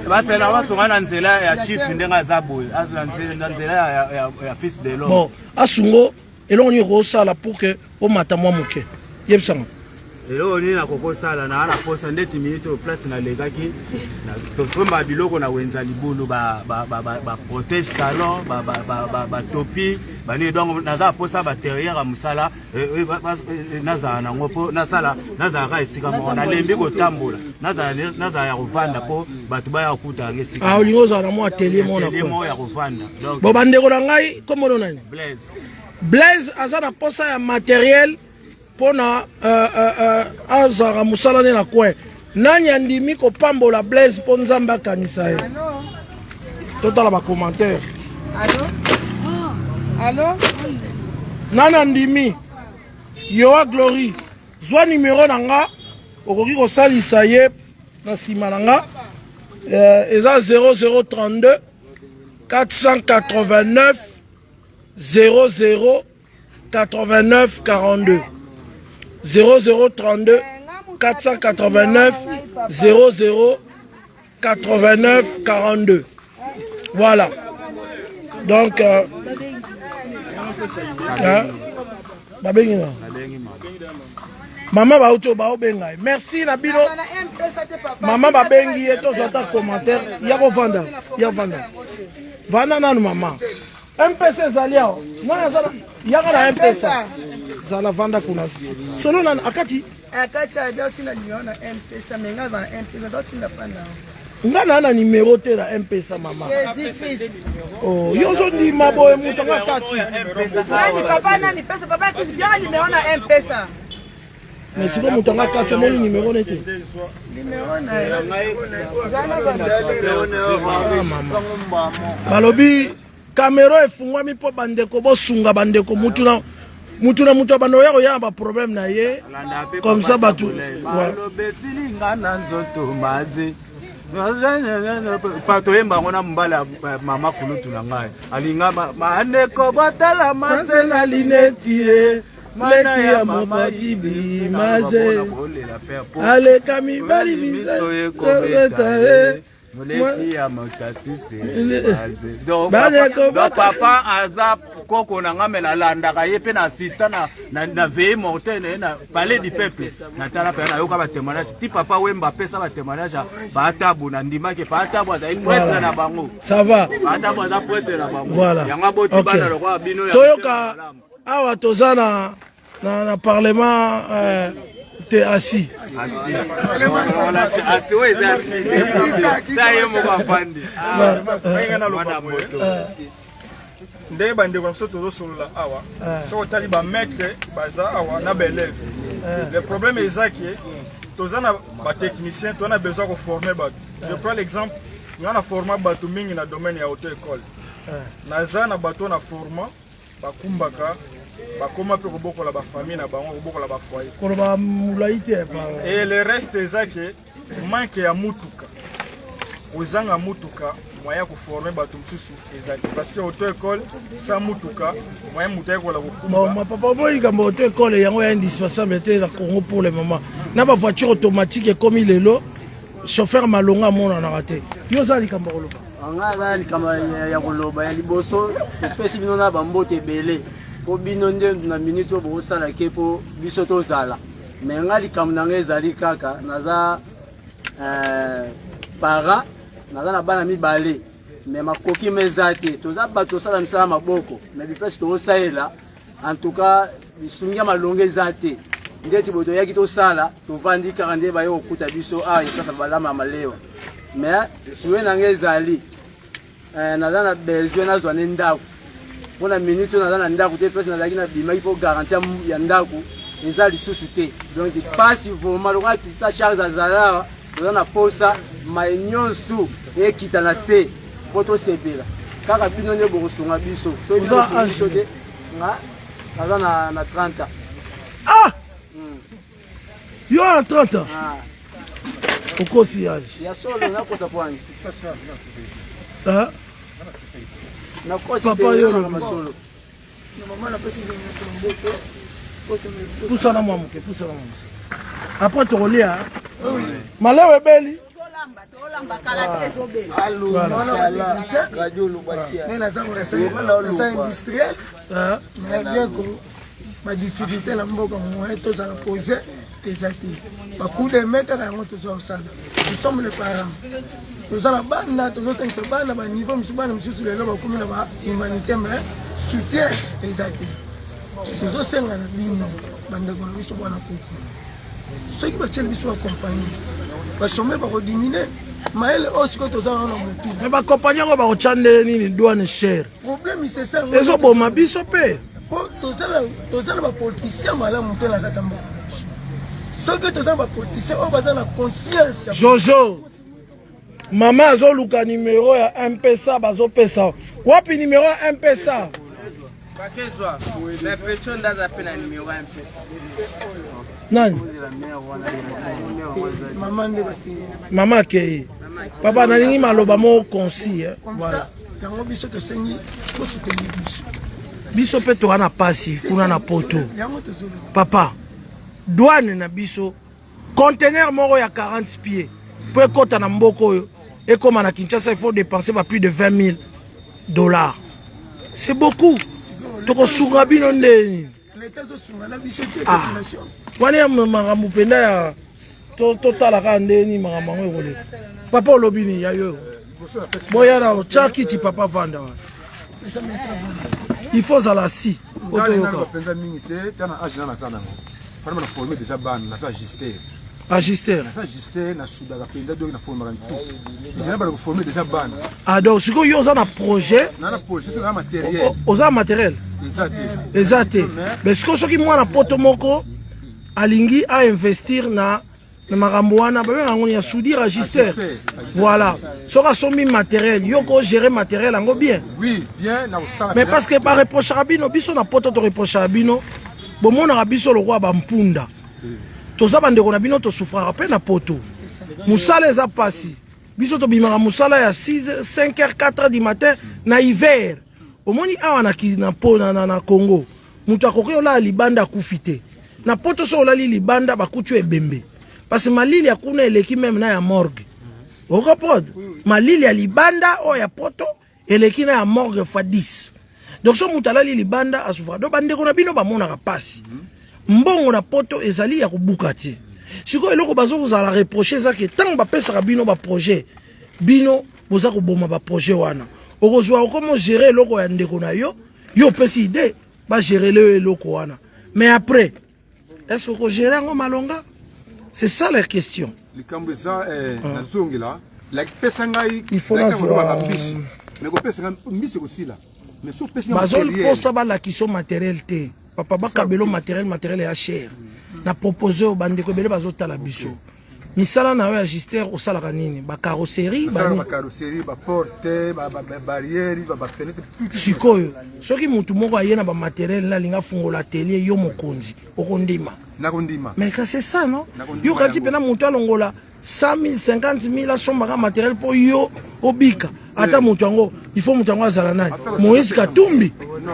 Basela basunga na nzela ya chief ndenge aza boye, azwa na nzela ya fils de l'homme. Bon, asungo eloko nini okosala pour que omata mwa moke? Yebisanga. Eloko nini nakoki kosala naa na posa ndeti minute oyo place nalekaki tosomba biloko na wenza libulu baprotege talon batopi banini donc naza na posa baterriere ya mosala eh, eh, eh, nazala nango mpo nasala nazalaka esika moko nalembi kotambola nazala ya kovanda mpo bato baya kokuta yango esika ah, olingi ozala na mwa atelier moko ya kovanda bo bandeko na ngai kombono nani Blaise Blaise aza na posa ya materiel pona euh, euh, euh, azalaka mosala ne na coin nani andimi kopambola Blaise mpo Nzambe akanisa ye totala ba commentaire Allo? Allo? Nani andimi Yoa Glory zwa numero na nga okoki kosalisa ye na nsima na nga eza 0032 489 00 89 42 0032 489 00 89 42 voilà donc euh, hein? babengi nga mama bauti oyo baobenga ye merci na bino mama babengi ye tozwa ata commentaire ya kovanda ya vanda vanda nanu mama mpesa ezali awa nani aza yaka na mpesa zala vanda kuna solo nani akati akati adotinda nimero na mpesa me nga aza na mpesa adotinda pa na nga naa na nimero te na mpesa mama oh, yo ozondima boye moto anga kati nani papa nani pesa papa kisi bianga nimero na mpesa mais sikoyo moto anga kati omoni nimero ne te ah, balobi kamera efungwami mpo bandeko bosunga bandeko mutu na mutu na mutu abanda oya koya na baproblème na ye comme ça bato balobeselinga na nzoto maze toyemba yango na mobali ya mama kulutu na ngai alinga bandeko botala mase na lineti ye leki ya mofati bimaze aleka mibali miso ekobeta ye moleki ya motatuse donc papa aza koko na nga me nalandaka ye mpe na assista na, na, na veille mortel na ye na palais du peuple natala mpe nayoka batémoignage ti papa wemba apesa batémoignage ya baatabu nandimaki baatabu azali prêtre na bango ça va baatabu aza prêtre na bango voilà. yango aboti okay. bana lokola bino ya toyoka awa toza na, na, na parlement euh, te assis asi oyo eza asi ta ye moko afandi mwana moto ndenge bandeko na biso tozosolola awa soki otali bamaître baza awa na baélève le problème eza ke toza na batechnicien toza na besoin koforme bato je prends l'exemple nga na forma bato mingi na domaine ya auto école naza na bato na forma bakumbaka bakoma mpe kobokola bafamille na bango kobokola bafoyer koloba molai te et le reste eza ke manque ya mutuka kozanga mutuka moyen ya koforme bato mosusu eza te parce que auto école sans mutuka moyen moto ayekola kokumba papa oboyi likambo auto école yango ya indispensable te na congo pour le moment na bavoiture automatique ekomi lelo chauffeur malonga amonanaka te yo oza likambo ya koloba nga aza likambo ya koloba ya liboso topesi bino na bambote ebele mpo bino nde na minute oyo bokosala ke mpo biso tozala me nga likambo na ngai ezali kaka naza euh, para naza na bana mibale me makoki ma eza te toza bato tosala misala maboko me biplasi tokosalela En tout cas, lisungi ya malonga eza te. Ndeti boye toyaki tosala, tovandi kaka nde baye kokuta biso awa epesa balama ya malewa. Mais souhait na ngai ezali eh, naza na besoin nazwa nde ndako mpo na minute oyo naza na ndako te place nazalaki nabimaki mpo garantie ya ndako eza lisusu te donc mpasi vraiment lokola kitisa charge azala toza na posa mai nyonso ekita na se mpo tosepela kaka bino nde bokosunga biso soki bosunga biso te nga naza na, na 30 ans ah yo na 30 ans ah. okosi age ya solo nakosa pwani ah. nakosi papa yo masolo pusana mwa moke pusana mwa moke après tokolia malewa ebeli naza industriel mais bien ko Badifficulté na mboka, moyen tozala pose eza te. Bacoup de main kaka yango toza kosala. Nous sommes les parents, toza na bana, tozotangisa bana baniveau mosusu. Bana mosusu lelo bakomi na bahumanité, mais soutien eza te. Tozosenga na bino, bandeko na biso bwana poto, soki batieli biso bacompagnie, bachômeurs bakodiminuer. Mayele oyo sikoyo toza nango na motu. Mais bacompagnie yango bakotya ndenge nini douane cher? Problème, c'est ça. Ezoboma biso mpe. Po toza na bapoliticien malamu te na kati ya mboka na biso. Soki toza na bapoliticien oyo baza na conscience ya Jojo, mama azoluka numero ya Mpesa. Bazopesa wapi numero ya Mpesa? Bakezwa mais pecho ndaza mpe na numero ya Mpesa. Nani? Mama nde basengi. Mama akei. Papa, nalingi maloba moko concis, eh. Comme Voilà. ça yango biso tosengi kosoutenir biso. Biso mpe toza na pasi kuna na poto. Yango tozoloba. Papa, douane na biso, conteneur moko ya 40 pieds mpo ekɔta na mboka oyo, ekóma na Kinshasa, il faut dépenser ba plus de 20 000 $. C'est beaucoup. Tokosunga bino ndeni? Leta azosunga na biso te. Ah. Population. Wana ya makambo mpenza ya totala kaka ndeni makambo yango ekoleka. Papa, olobi nini ya yo? Boya na tya kiti. Papa, vanda wana. Il faut ozala si po Ngai toyoka. naloba mpenza mingi te. Ta na age na naza nango, fana na forme déjà bana. Naza ajuster. Ajuster. Naza ajuster, nasudaka mpenza, donc naformaka tout déjà, bana koforme déjà bana. Ah, donc sikoyo yo oza na projet? Na projet, na matériel. Oza na matériel? Eza te. Eza te. Mais sikoyo soki mwana poto moko alingi ainvestir na makambo wana babenga yango ya soudure, ajuster, voilà, soki asombi matériel, yo kogérer matériel yango bien? Oui, bien na kosala. Mais parce que bareprochaka bino, biso na poto toreprochaka bino, bomonaka biso lokola bampunda. Toza bandeko na bino, tosouffraka mpe na poto. Mosala eza mpasi. Biso tobimaka mosala ya 6, 5 heures, 4 heures du matin na hiver. Omoni awa na, na, po, na Congo, moto akoki olala libanda, akufi te. Na poto so olali libanda, bakuti yo ebembe, parce que malili ya kuna eleki même na ya morgue. Ocomprendre? Malili ya libanda oyo ya poto eleki na ya morgue fois 10. Donc so moto alali libanda, asouffra. Donc bandeko na bino bamonaka mpasi. Mbongo na poto ezali ya kobuka te. Sikoyo eloko bazokozala reproche eza ke ntango bapesaka bino baprojet, bino boza koboma baprojet wana. Okozwa, okoma ogérer eloko ya ndeko na yo. Yo opesi idée, bagérele yo eloko wana, mais après, est ce que okogérer yango malonga? C'est ça la question. Likambo eza nazongela pesa ngai. Il faut lakisa koloba bambisi, mais kopesa ngai mbisi ekosila, mais so opesi ngai matériel. Bazoposa balakisa yo matériel te, papa. Bakabelo matériel, matériel ya cher. Na propose oyo, bandeko ebele bazotala biso. Misala na yo ya ajuster, osalaka nini? Bacarrosserie? Nasalaka. Banini? Bacarrosserie, baporte, babarrière, bafenêtre. Sikoyo soki motu moko aye na bamatériel na alingi afungola atelier, yo mokonzi okondima? Nakondima. Mais ka c'est ça, non? Nakondima Yo kati yango. mpena moto alongola 100 000, 50 000, asombaka matériel mpo yo obika. Ata moto yango, il faut moto yango azala nani? Moïse Katumbi? Non,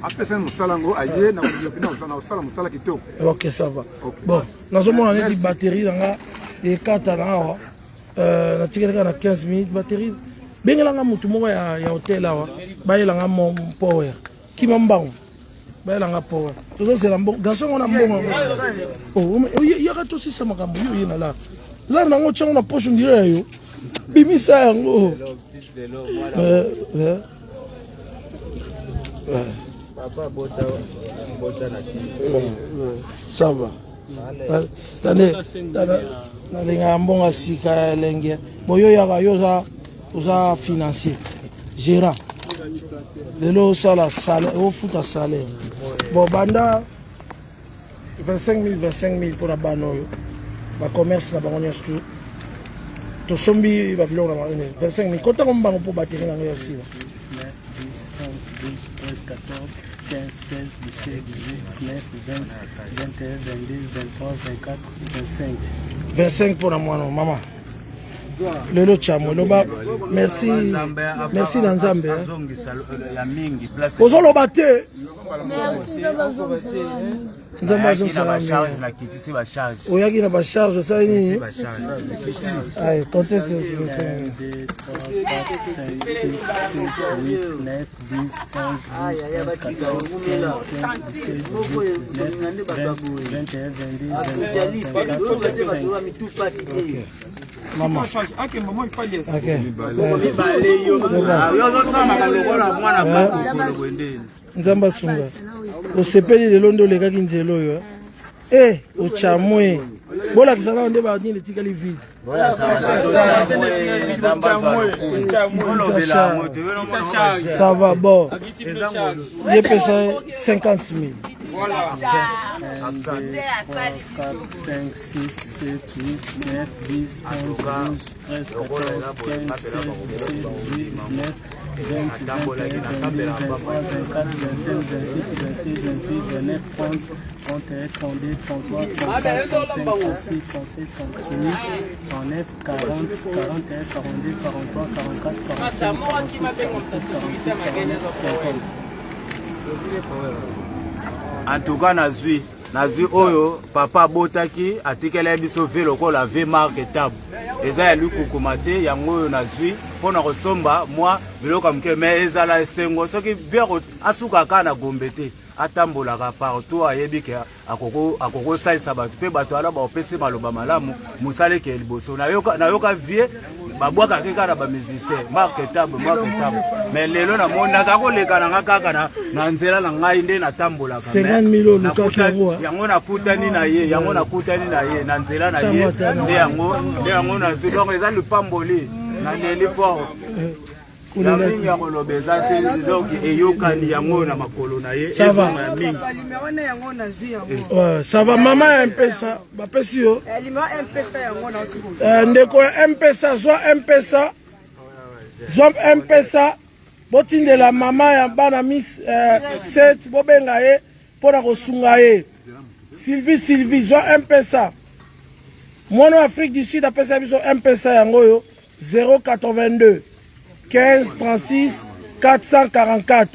apesani mosala yango, aye na kosala mosala kitoko. Ok, ça va. Bon, nazomona neti batterie na nga ekata na awa. Natikeli kaka na 15 minutes batterie. Bengelanga motu moko ya hotel awa, bayelanga mo power. Kima mbango, bayelanga power. Tozozela mbongo, garçon ngo na mbongo. Oh, yaka tosisa makambo. Yo ye na lar lar nango, tiango na poche ndire ya yo, bimisa yango. Papa bota bota na Ça va. Tande nalingaka mbongo ya sika ya elenge. Bo yo yaka, yo oza financier, gérant. Lelo osala salaire, ofuta salaire. Bon, banda 25 000, 25 000 mpona bana oyo, bacommerce na bango nyonso tu tosombi babiloko na bango. 25 000 kotango mbango mpo batterie nango ya osila. 9, 10, 11, 12, 13, 14, 15, 16, 17, 18, 19, 20, 21, 22, 23, 24, 25. 25 mpona mwana mama. Lelo Chamwe loba merci merci na Nzambe. Ozoloba te. Nzambe azongisaka oyaki na bacharge osali nini? Allez, comptez sur le Seigneur. 2, 3, 4, 5, 6, 7, 8, 9, 10, 11, 12, 13, 14, 15, 16, 17, 18, 19, 20, 21, 22, 23, 24, 25. Okay. Mama. Okay. Nzambe asunga. Osepeli lelo nde olekaki nzela oyo. Eh, ochamwe. Bolakisa nao nde ba nini etikali vide. Ça va bon. Ye pesa 50 000. Voilà. 1, 2, 3, 4, 5, 6, 7, 8, 9, 10, 11, 12, 13, 14, 15, 16, 17, 18, 19, 20, 21, 22, 23, 24, 25, 26, 27, 28, 29, 30, 31, 32, 33, 34, 35, 36, 37, 38, 39, 40, 41, 42, 43, 44, 45, 46, 47, 48, 49, 50. En tout cas nazwi nazwi oyo papa abotaki atikela biso ve lokola ve marke tabu eza ya likukuma te yango oyo nazwi mpo na kosomba mwa biloko ya moke me ezala esengo soki ve asuka kaka na gombe te atambolaka partout ayebi ke akokosalisa bato mpe bato wana baopesi maloba malamu mosala ekee liboso nayoka, nayoka vie babwakaki kaka na bamusicien mark table mark table mais lelo namoni naza koleka na nga kaka na, na nzela na ngai nde natambolaka yango nakutani na ye yango nakutani na ye na nzela na ye nde yango nde yango nazwi donc eza lipamboli naleli fort ya mingi ya koloba eza te donc eyokani yango na makolo na ye ezonga ya mingi eh, ça va mama ya mpesa bapesi yo eh, ndeko ya mpesa zwa mpesa zwa mpesa botindela mama ya bana mis eh, 7 bobenga ye mpo na kosunga ye sylvie sylvie zwa mpesa mwana ya afrique du sud apesa biso mpesa yango oyo 082 15 36 444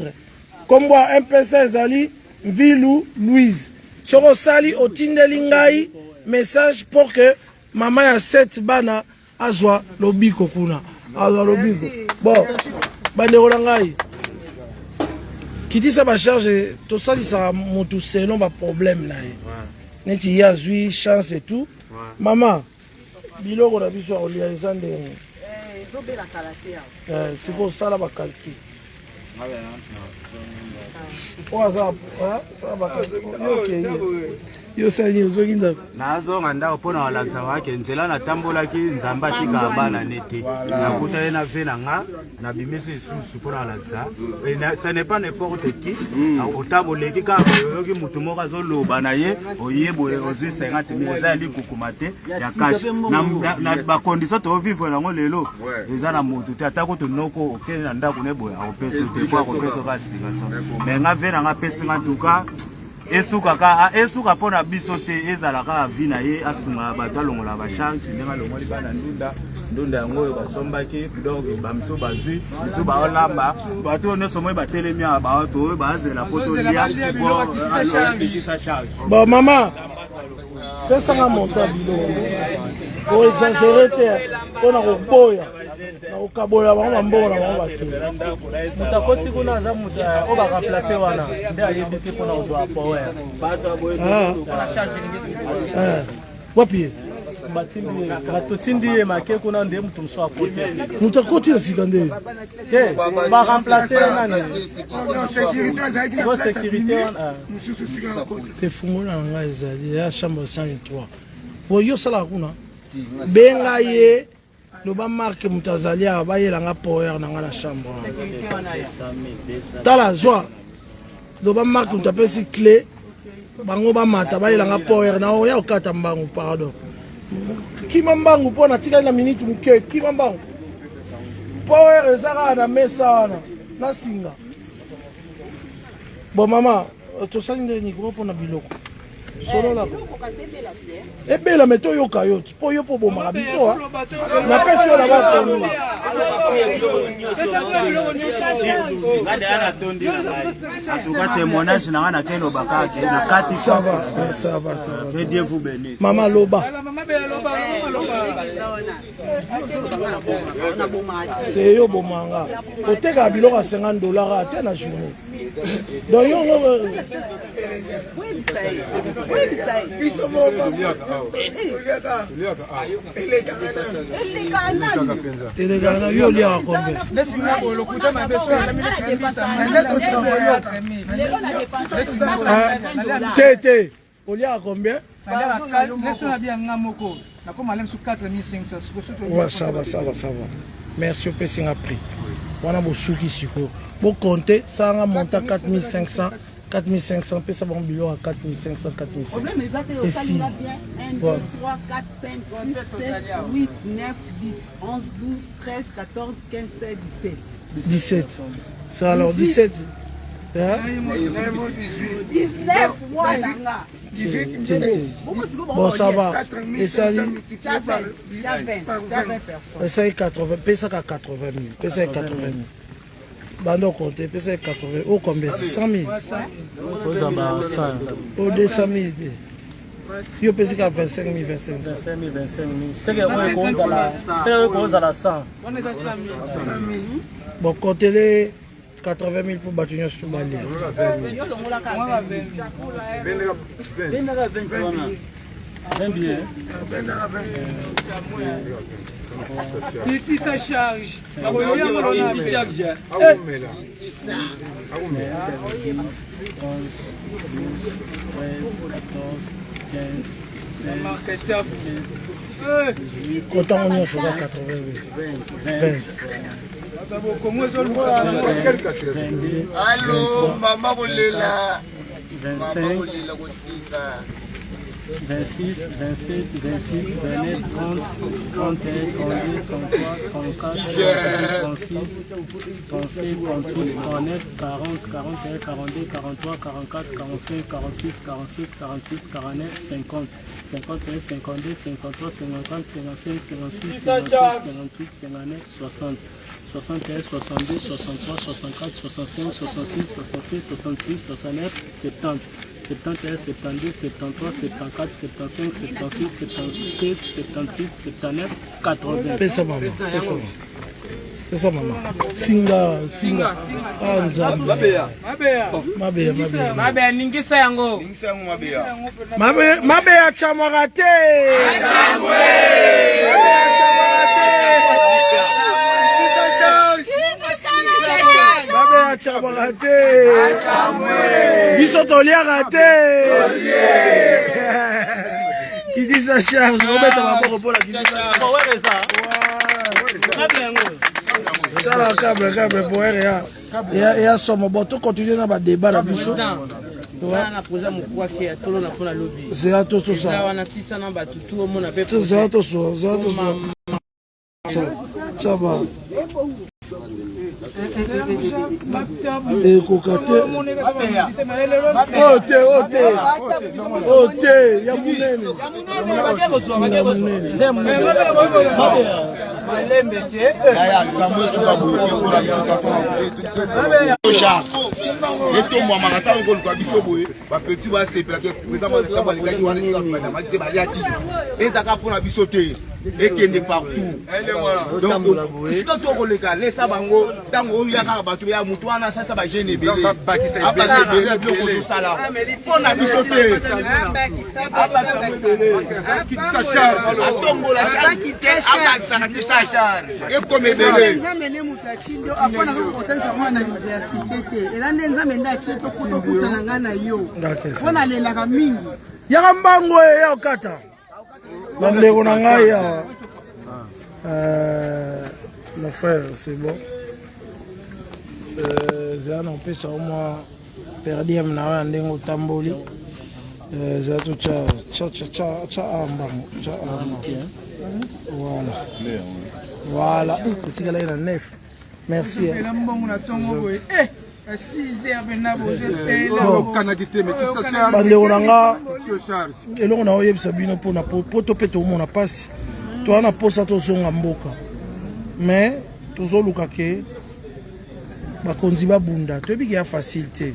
nkombo ya mpesa ezali mvilu louise soki osali otindeli ngai message pour que mama ya 7 bana azwa lobiko kuna azwa lobiko bon bandeko na ngai kitisa bacharge tosalisaka motu selon baproblème na ye neti ye azwi chance et tout mama Biloko na biso ya kolia eza ndenge eh, ezobela kala te awa. Eh, sikoyo osala ba calcul. Oyo aza sala ba calcul. Yo okei. Yo osali nini ozongi ndako? Nazonga ndako mpo na kolakisa wake nzela natambolaki Nzambe atikaka bana ne te. Nakutani na ve na nga nabimisi lisusu mpo na kolakisa ce n'est pas n'importe qui mm. ota boleki kaka boye oyoki motu moko azoloba na ye oye boye ozwi 50 mille eza ya likukuma te ya cash na bacondition tovivre yango lelo eza na motu te ata kutu noko okende na ndako ne boye akopesa te po akopesa kaka explication mais nga ve na nga apesi nga ntuka esuka ka esuka mpo na biso te ezala kaka vi na ye asunga bato alongola bacharge ndenge alongoli bana ndunda ndunda yango oyo basombaki donc bamisu bazwi bisu baolamba bato oyo nyonso moi batelemi awa bato oyo bazela mpo tolia po charge bon mama pesanga monto ya biloko koexagere te mpo na koboya na kokabola bango bambongo na bango bato moto akoti kuna aza moto eh, oyo baremplace wana nde ayebi te mpona kozwa power ah. eh, wapi ye totindi ye make kuna nde moto mosusu akoti ya sika moto akoti ya sika nde te baremplace nani siko sécurité wana te fungola na ngai ezali ya chambre 103 po yo osalaka kuna benga ye loba marke moto azali awa bayela nga power na nga na chambre tala zwa loba marke moto apesi cle bango bamata bayela nga power na oya okata mbangu pardon kima mbangu mpo natikali na minute moke kima mbangu power eza kaka na mesa wana na singa bon mama tosali nde nikoma mpo na biloko. Solola. Ebela me toyoka yo mpo yo mpo obomaka biso napesi yo na bapondu. Nga deya natondi na ngai. En tout cas témoignage na nga nake loba kaka ke na kati ça va, ça va, ça va. Que Dieu vous bénisse. Mama loba. Te yo bomanga. Otekaka biloko ya 50 dollars ate na journée. Donc yo ngo biso elekaka na yo oliaka combien? Te te oliaka combien? Ouais, ça va, ça va, ça va. Merci opesi nga prix. Wana bosuki sikoyo. Bokonte sanga monta 4500 4500 pesa bango biloko ya 4500 4500. Problème eza te osali nga bien 1 2 3 4 5 6 7 8 9 10 11 12 13 14 15 16 17. 17. Ça alors 17. Hein? 19 mwana nga. Bon ça va. Esali esali 80 pesaka 80 000 pesaka 80 000 banda okonte pesaka 80 o combien 100 000 o 200 000 te yo opesi kaka 25 000 25 000 seke oyo ekozala 100 bon kontele 80 000 mpo bato nyonso to balia. Kitisa charge. Kotango nyonso ka 80 000. 20. Allo, mama kolela. 25 26, 27, 28, 29, 30, 31, 32, 33, 34, 36, 37, 38, 39, 40, 41, 42, 43, 44, 45, 46, 47, 48, 49, 50, 51, 52, 53, 54, 55, 56, 57, 58, 59, 60, 61, 62, 63, 64, 65, 66, 67, 68, 69, 70. 71, 72, 73, 74, 75, 76, 77, 78, 79, 80. Pesa mama, pesa mama. Pesa mama. Singa, singa. Ah nzambe. Mabeya. Mabeya, mabeya. Mabeya ningisa yango. Ningisa yango mabeya. Mabeya, mabeya chamwaka te. Chamwe. Mabeya chamwaka te. Mabeya achamwaka te. Biso toliaka te. Kitisa charge, obeta maboko mpo na kitisa. Tala câble câble po ya ya somo bon to continuer na ba débat na biso. Wana na projet mokwaki ya tolo na mpona lobi. Zela to to sa. Wana sisa na bato tu omona pe. Zela to so, zela to so. Chaba. Ekoka te. Oyo te, oyo te. Oyo te, ya monene. Ya monene. Malembe te. Etombwamaka ntango koluka biso boye bapeti basepela te président ntango alekaki wana esika bandamaki te baliaki ezaka mpo na biso te ekende partout donc esika tokoleka lesa bango ntango oya kaka bato ya motu wana asasa bagene ebele abakisa ebele biloko ozosala mpo na biso te atombola abakisaka te charge ekoma ebele nzambe nde moto atindi yo apona kaka kotangisa mwana na université te eza nde nzambe nde atie tokutana ngai na yo mpo nalelaka mingi yaka mbango eya okata bandeko na ngai ya euh, mon frère c'est bon euh, zela na opesa yo mwa perdiem na yo ya ndenge otamboli euh, zela to tya tya awa mbango tya awa voilà voilà totikala ye na nef merci mbongo na ntongo boye eh! Bandeko na nga, eloko na oyebisa bino mpona poto mpe tokomona mpasi, toza na mposa tozonga mboka, mais tozoluka ke bakonzi babunda. Toyebi ke ya facile te,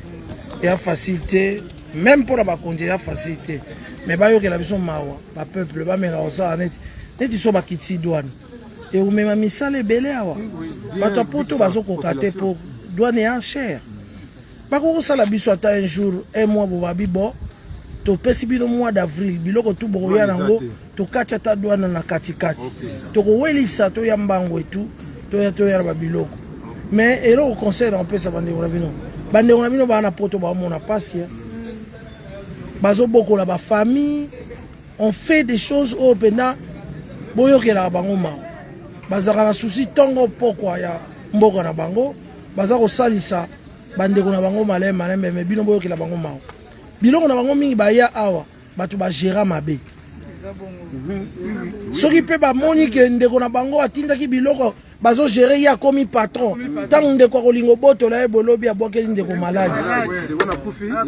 ya facile te, même mpona bakonzi ya facile te, mais bayokela biso mawa, bapeuple bameka kosala neti neti so bakitisi douane, ekomema misala ebele awa. Bato ya poto bazokoka te mpo douane ya cher. Bakoki kosala biso ata un jour, un mois, bobabi bo topesi bino mois d'avril, biloko tu bokoya nango, tokati ata douane na katikati, tokowelisa, toya mbango etu, toya toya na babiloko. Mais eloko conseil na kopesa bandeko na bino, bandeko na bino baa na poto, baomona pasi, bazobokola bafamille, on fait des choses oyo mpenza boyokelaka bango mawa. Bazalaka na souci ntongo pokwa ya mboka na bango, baza kosalisa bandeko na bango malembe malembe, me bino boyokela bango mawa. Biloko na bango mingi baya awa, bato bagera mabe. Soki mpe bamoni ke ndeko na bango atindaki biloko, bazogere, ye akomi patron. Ntango ndeko akolinga obotola ye, bolobi abwakeli ndeko maladi,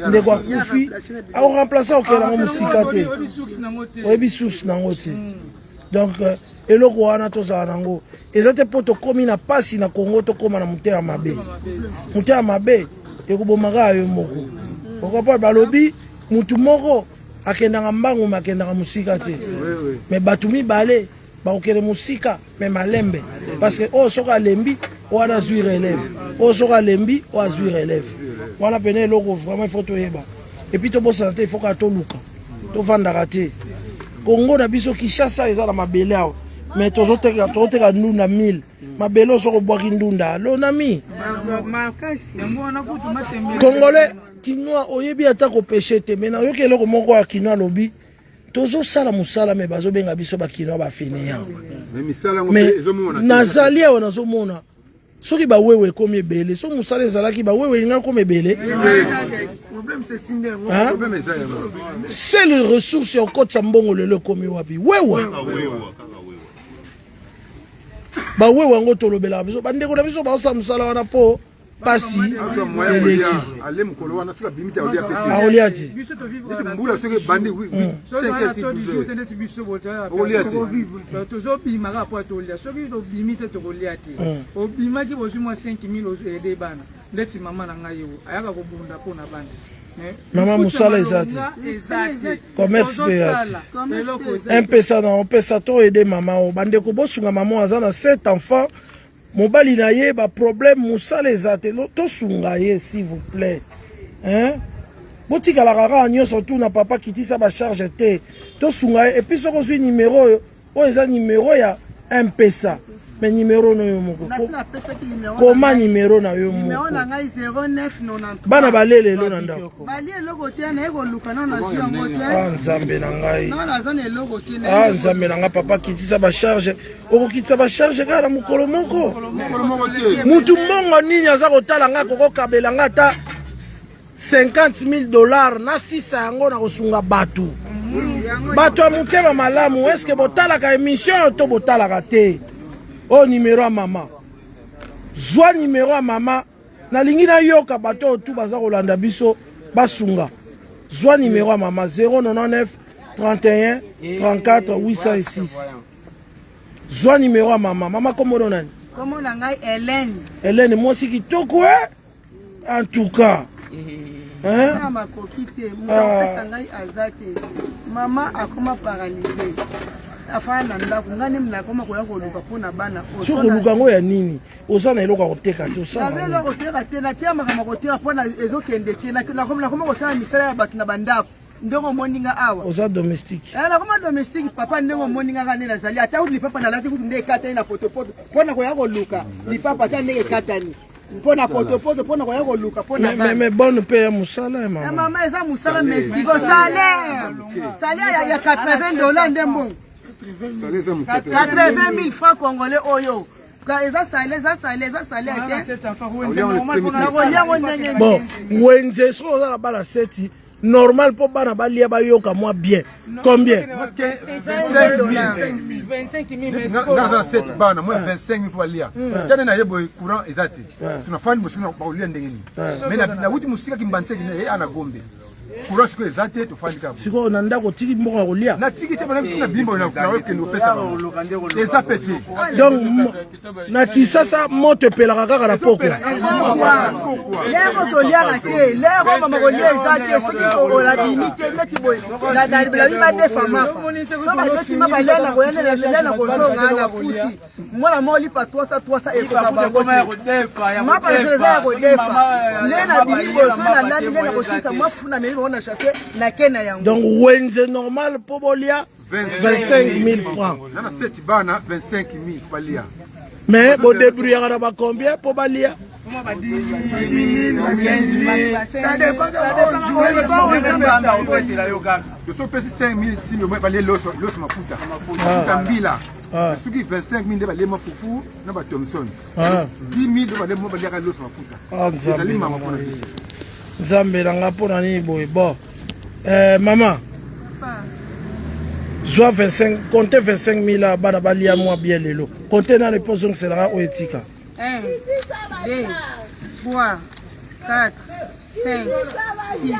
ndeko akufi, akoremplace, akokela yango mosika te, oyebi source nango te. Donc eloko wana tozala nango eza te mpo tokómi na mpasi na Kongo, tokóma na motema mabe. Motema mabe ekobomaka yo moko. Okopa balobi mutu moko akendaka mbangu, me akendaka mosika te, me bato mibale bakokende mosika me malembe, parce que oyo soki alembi, wana azwi relève, oyo soki alembi, oyo azwi relève. Wana pene eloko vraiment il faut toyeba. Et puis tobosana te, il faut kaka toluka, tovandaka te. Kongo na biso, Kinshasa eza na mabele awa, mais tozoteka, tozoteka ndunda 1000. Mabele oyo soki obwaki ndunda, lonami. Congolais, Kinois, oyebi ata kopêcher te. Mais nayoki eloko moko ya Kinois alobi: tozosala mosala, me bazobenga biso bakinois bafainéants. Mais nazali awa, nazomona soki bawewe ekomi ebele, soki mosala ezalaki, bawewe elingaki komi ebele. Seule ressource ya okotisa mbongo lelo ekomi wapi? Wewe. Bawewe yango tolobelaka biso, bandeko na biso baosala mosala wana mpo pasi eleki. Ale mokolo wana soki abimi te, aolia pe. Aolia te. Mbula soki ebandi neti biso tozobima kaka po tolia. Soki tobimi te, tokolia te. Obimaki, bozwi mwa 5000, oede bana. Ndeti mama na ngai oyo ayaka kobunda mpo na bana. Mama, mosala eza te, commerce mpe ya te. Mpesa na opesa to aide mama oyo. Bandeko, bosunga mama oyo, aza na 7 enfants, mobali na ye baproblème, mosala eza te. Tosunga ye, s'il vous plaît, hein? Botikalaka kaka nyonso tuna papa kitisa bacharge te, tosunga ye. Et puis soki ozwi nimero oyo, oyo eza nimero ya Mpesa, mais nimero na yo moko, koma nimero na yo moko. Bana balela elo na ndako. Ah, Nzambe na ngai, ah, Nzambe na ngai! Papa, kitisa bacharge. Okokitisa bacharge kaka na mokolo moko? Mutu mbongo nini aza kotala ngai, akokokabela ngai ata 50 000 dollars, nasisa yango na kosunga bato. Bato ya motema malamu, eske botalaka émission to botalaka te? Oyo nimero ya mama, zwa nimero ya mama. Nalingi nayoka bato oyo tu baza kolanda biso basunga. Zwa nimero ya mama: 099 31 34 806. Zwa nimero ya mama. Mama, kombono nani? Kombo na ngai Hélène. Hélène, mwasi kitoko e, en tout cas. Na makoki te, moto apesa ngai aza te. Mama akoma paralysé, afanda na ndako. Ngai nde nakoma koya koluka mpo na bana. Soki koluka yango ya nini? Oza na eloko ya koteka te? Naza eloko koteka te. Natia makambo ya koteka mpona ezokende te. Nakoma kosala misala ya bato na bandako, ndenge omoni nga awa. Oza domestique? Nakoma domestique, papa. Ndenge omoni nga kaka nde nazali. Ata kutu lipapa nalati kutu nde ekatani na potopoto mpona koya koluka lipapa. Ata ndenge ekatani mpo na potopoto, mpona koya koluka mpona. Mais bonne mpe ya mosala ya mama. Mama, eza mosala, mais siko salaire ya 80 $ nde mbongo, 80 000 francs congolais oyo eza salaire, eza salaire, eza salaire te. Nakolia yango ndenge? Bon, wenze soki oza na bana seti. Normal mpo bana balia bayoka mwa bien. Combien? 25 000 naza 7 bana mwa 25 000 mpo balia. Tane na ye boye courant eza te. So nafandi mosuku bakolia ndenge nini? Mais nawuti mosika kimbanseki ye ana Gombe. Courant sikoyo eza te, tofandi kaka. Sikoyo na ndako otiki mbongo ya kolia? Natiki te, bana biso na bimbo nakokende kopesa bango. Eza pe te. Donc na Kisasa moto epelaka kaka na pokwa. Lero toliaka te, lero mama kolia eza te. Soki olabimi te neti boye nabi badefa mapa, so badefi mapa lia na koya lia na kozonga na futi mwana moko lipa 300 300 ekoka bango te. Mapa eza ya kodefa nde nabimi boye, soki nalambi nde nakosisa mwa fufu na meli bango na chasse nake na yango. Donc wenze normal mpo bolia 25 000 francs. Nana 7 bana 25 000 balia. Mais bodébrouillaka na ba combien mpo balia? So opesi 5 000 6 000 balie loso mafuta mafuta mbila. Soki 25 000 nde balie mafufu na ba Thomson. 10 000 nde balie baliaka loso mafuta. Ezali mama mpona biso. Nzambe na nga, mpona nini boye? Bon, mama zwa 25, compte 25 000 bana balia mwa bien lelo. Compte nano epo ozongiselaka oyo etika. 1 2 3 4 5 6 7 8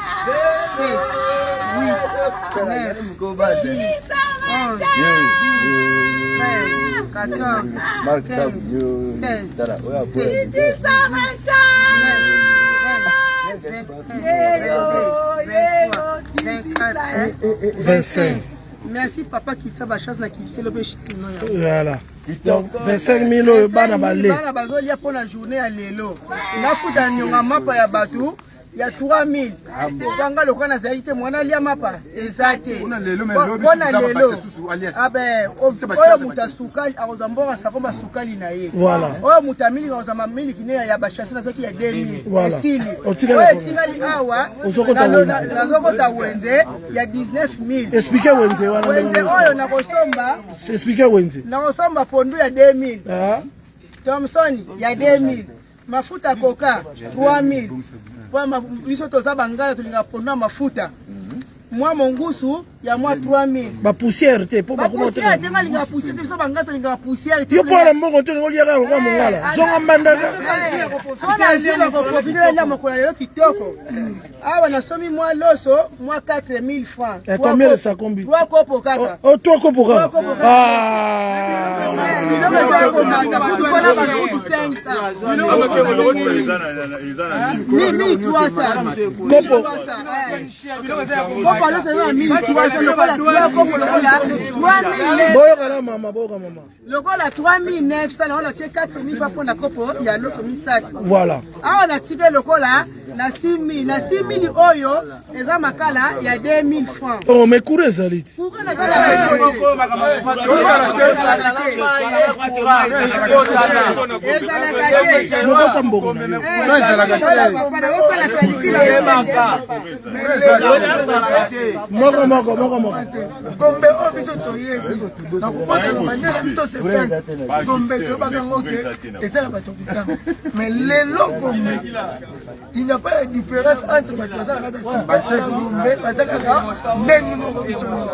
9 10 11 12 13 14 15 16 17 18 29 25. Merci papa Kitsa bachance na kitisa mpe chino. Voilà. Donc 25 000 oyo bana bale. Bana bazolia mpona journée ya lelo. Nafuta nionga mapa ya bato ya 3000. Banga lokola nazalaki te, mwana alia mapa eza te. Mpona lelo abe oyo moto asukali akozwa mbongo asakomba sukali na ye. Oyo moto amiliki akozwa miliki ne ya bachase nazwaki ya 2000 esili. Oyo etikali awa nazokota wenze ya 19000. Explique wenze wana. Wenze oyo nakosomba. Explique wenze. Nakosomba pondu ya 2000. Thomson ya 2000. Mafuta koka 3000. Po biso toza bangala tolingaka pondu ya mafuta. Mwa mongusu ya mwa 3000. Ba poussière te po bakoma te. Te malingaka poussière te, biso bangala tolingaka poussière te. Yo mpo na mbongo te oliaka lokola mongala. Zonga mbandaka. So nazwi na koprofite na mokolo lelo kitoko. Awa nasomi mwa loso mwa 4000 francs. Combien ça kombi? 3 kopo kaka. Oh, 3 kopo kaka. Ah. Biloko eza komata kutu mpona bakutu 500. 1300. Kopo. Kopo loso eza na 1300 lokola 3 kopo lokola 3000. Boyoka na mama, boyoka mama. Lokola 3900 na wana tie 4000 fa mpona kopo ya loso misato. Voilà. Awa natike lokola na 6000 na 6000 oyo eza makala ya 2000 francs. Oh, mais courant ezali te. Courant naza na ezalaka te. Lokota mbongo na yo. Moko moko moko moko. Gombe oyo biso toyebi nakobotana bandela biso 70 Gombe toyebaka yango ke eza na bato kotanga, mais lelo Gombe il n'y a pas la différence entre bato baza na kati ya cité na Gombe, baza kaka ndenge moko. Biso nyonso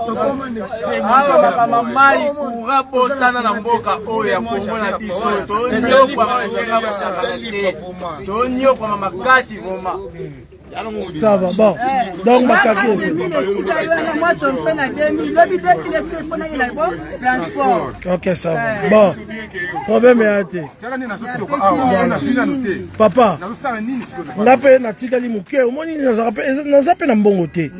tokoma nde awa makambo mai courant bosana na mboka oyo ya Kongo na biso. Tonyokwama na ndenge kosakana te, tonyokwama makasi vraiment. Ça va, bon. Donc, bakaki aussi. Etikali wana mwa Thomson na 2000, lobi 2000 etikali mpona yela bo transport. Ok, ça va. Bon. Problème ya te. Papa, nga mpe natikali moke, omoni naza mpe na mbongo te.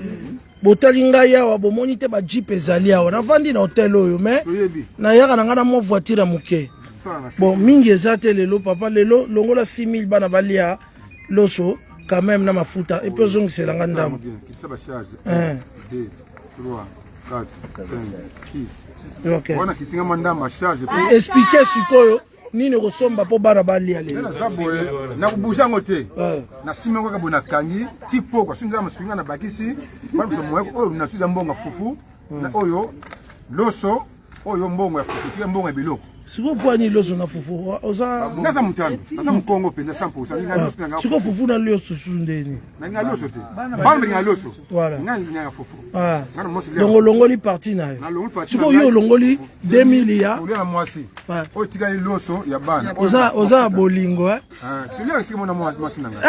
Botali ngai awa, bomoni te bajeep ezali awa. Navandi na hotel oyo, mais nayaka na ngai na mwa voiture ya moke. Bon, mingi eza te lelo, papa, lelo longola 6000 bana balia loso quand même na mafuta et puis ozongisela nga ndambo. 1 2 3 4 5 6. Ok. Wana kisinga mwa ndambo charge. Explique sikoyo nini okosomba mpo bana balia lelo. Naza boye nakobuja yango te, nasimi yango kaka boye, nakangi ti pokwa. Soki nzambe asungi nga, nabakisi balobisa moye oyo nasuza mbongo ya fufu na oyo loso, oyo mbongo ya fufu tika mbongo ya biloko. Sikoyo mpo ani loso na fufu oza naza mutano naza mokongo mpenza 100%. Sikoyo fufu na loso susu ndeni? Nalinga loso te, bana balinga loso, ngai nalingaka fufu. Donc olongoli parti na yo. Sikoyo yo olongoli 2000 ya olia na mwasi oyo tikali loso ya bana. Oza ya bolingo. Tolia esika mona mwasi na ngai.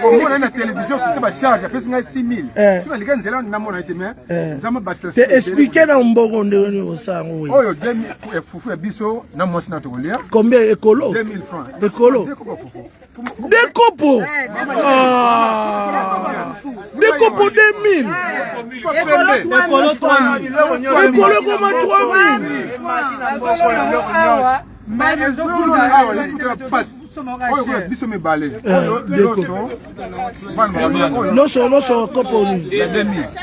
Omona na télévision kisa bacharge apesi ngai 6000, so nalika nzela namona ye te, mais Nzambe abatela. Te, explique na mbongo ndenge nini osala yango. Oyo fufu ya biso na mwasi na tokolia. Combien ekolo? 2000 francs. Ekolo deux kopo, deux kopo 2000, ekolo ekoma 3000. Biso mibale. Loso, loso kopo nini?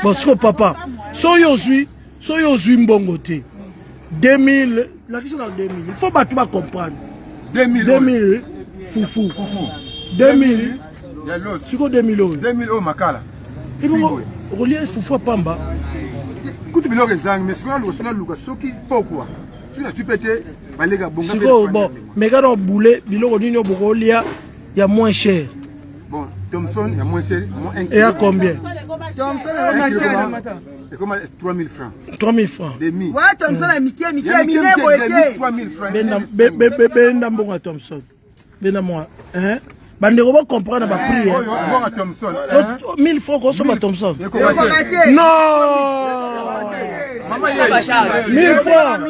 Bon, siko papa, soki ozwi, soki ozwi mbongo te 2000, lakisa na 2000, il faut bato bacomprendre. 2000 fufu, 2000 siko 2000 oyo. 2000 oyo makala. Ebongo okolia fufu ya pamba? Kutu biloko ezangi, mais sikoyo naluka, naluka soki pokwa soki nazwi mpe te baleka bonga. Sikoyo bon, meka na obule biloko nini oyo bokolia ya moins cher. Bon, Thomson ya moins cher. Eya combien? Ekoma 3000 francs. 3000 francs. Demi. Ouais, Thomson ya mike mike ya mine boye te. 3000 francs. Benda mbongo ya Thomson, benda mwa bandeko bocomprendre baprix. 1000 francs kosomba Thomson? Non, 1000 francs.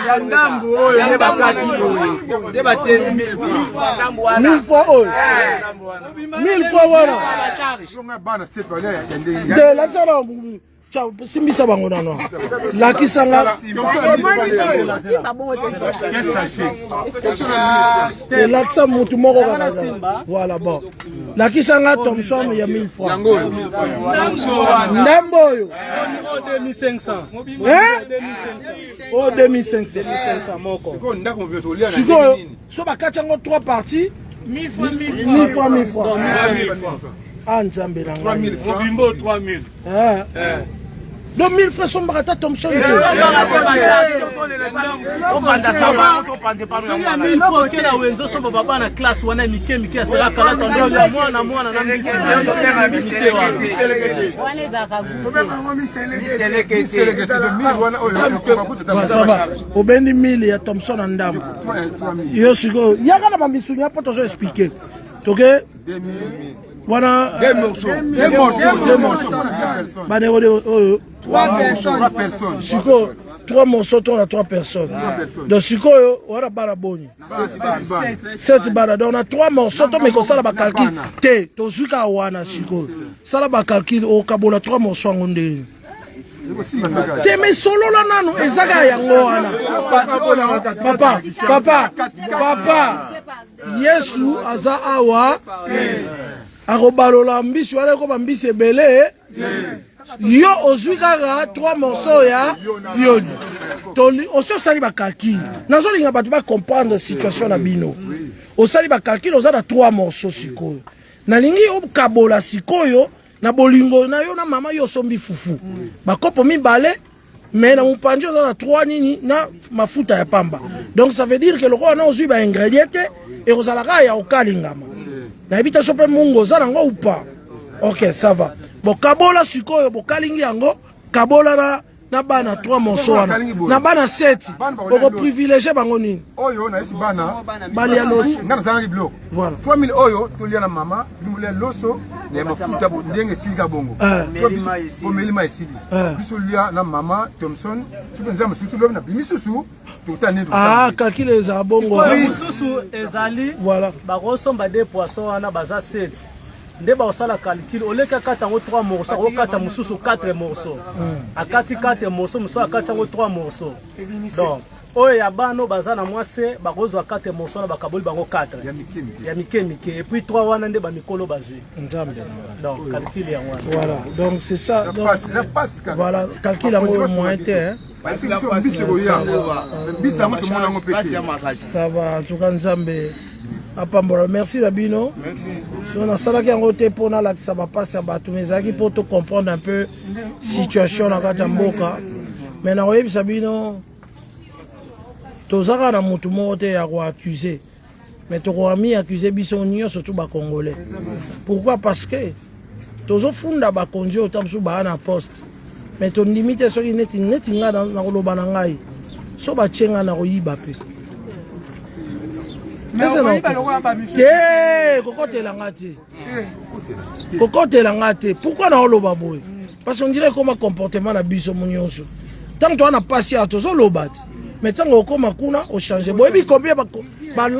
Ya ndambu oyo nde bakati boye nde batie 1000 francs. 1000 francs oyo, 1000 francs wana te. Lakisa na, simbisa bango nano, lakisa nga te, lakisa mutu moko kaka. Voilà, bon, lakisa nga Thomson ya 1000 francs, ndambo oyo. 2500. Oyo 2500. Sikoyo so bakati yango 3 parties, 1000 francs, 1000 francs. Ah, Nzambe na ngai! Mobimbo 3000. Donc 1000 francs sombaka ata Thomson te. Oke na wenze osomba babana classe wana mike mike asalaka lata mwana mwana na mbisi mike wana. Ça va, obendi 1000 ya Thomson na ndambo. Yo sikoyo yaka na bamisunya mpo tozo explique toke wana bandeko oyo. Sikoyo 3 morceaux to na 3 personnes, donc sikoyo wana bana boni? 7 bana. Donc na 3 morceaux to meki kosala bacalcul te, tozwi kaka wana. Sikoyo sala bacalcul, okabola 3 morceaux yango ndenge te? Me solola nano, eza kaka yango wana. Papa, papa, papa, Yesu aza awa, akobalola mbisi wana ekoma mbisi ebele. Yo ozwi kaka 3 morceau ya yoni, osi osali bacalcul. Nazolinga bato bacomprendre situation na bino. Osali bacalcul, oza na 3 morceau. Sikoyo nalingi okabola sikoyo na bolingo na yo na mama. Yo osombi fufu bakopo mibale, mais na mopanzi oza na 3 nini na mafuta ya pamba. Donc ça veut dire que lokola na ozwi baingrédient te, ekozala kaka ya kokalingama. Nayebi te so mpe mungu oza nango ou pas. Ok, ça va. Bokabola sikoyo, bokalingi yango, kabola na bana 3 morceau wana na bana 7, okoprivilégie bango nini? Oyo nayesi bana. Balia loso. Nga nazalaki biloko. Voilà. 3000 oyo tolia na mama, bimolia loso na mafuta ndenge esili bongo, bomeli ma esili. Biso lia na mama Thomson. Soki nzambe mosusu lobi na bimi susu, tokotala nini. Ah, calcul ezala bongo. Mosusu ezali bakosomba de poisson wana, baza 7 nde bakosala calcul. Oleki akata yango 3 morceau, akokata mosusu 4 morceau, akati 4 morceau, mosusu akati yango 3 morceau. Donc oyo ya bana baza na mwa se bakozwa 4 morceau na bakaboli bango 4 ya mike mike, et puis 3 wana nde bamikolo bazwi. Nzambe. Donc calcul yango wana. Voilà, donc c'est ça. Donc, voilà, calcul yango moyen te, hein. Mbisi koya, mbisi yango tomona yango mpe te. Ça va, en tout cas Nzambe. Apambola. Merci na bino. So nasalaki yango te mpo nalakisa bapasi ya bato, mais ezalaki mpo to comprendre un peu situation na kati ya mboka. Mais nakoyebisa bino toza kaka na motu moko te ya koaccuse, mais tokoami accuse biso nyonso tu bacongolais. Pourquoi? Parce que tozofunda bakonzi oyo ta mosusu baa na poste, mais tondimi te. Soki neti neti ngai nakoloba na ngai, so batie ngai nakoyiba mpe te, kokotela nga te, kokotela nga te. Pourquoi naoloba boye? Parce qu'on dirait ekoma comportement na biso mo nyonso. Ntango toza na pasi awa, tozoloba te, mais ntango okóma kuna, ochange. Boyebi combien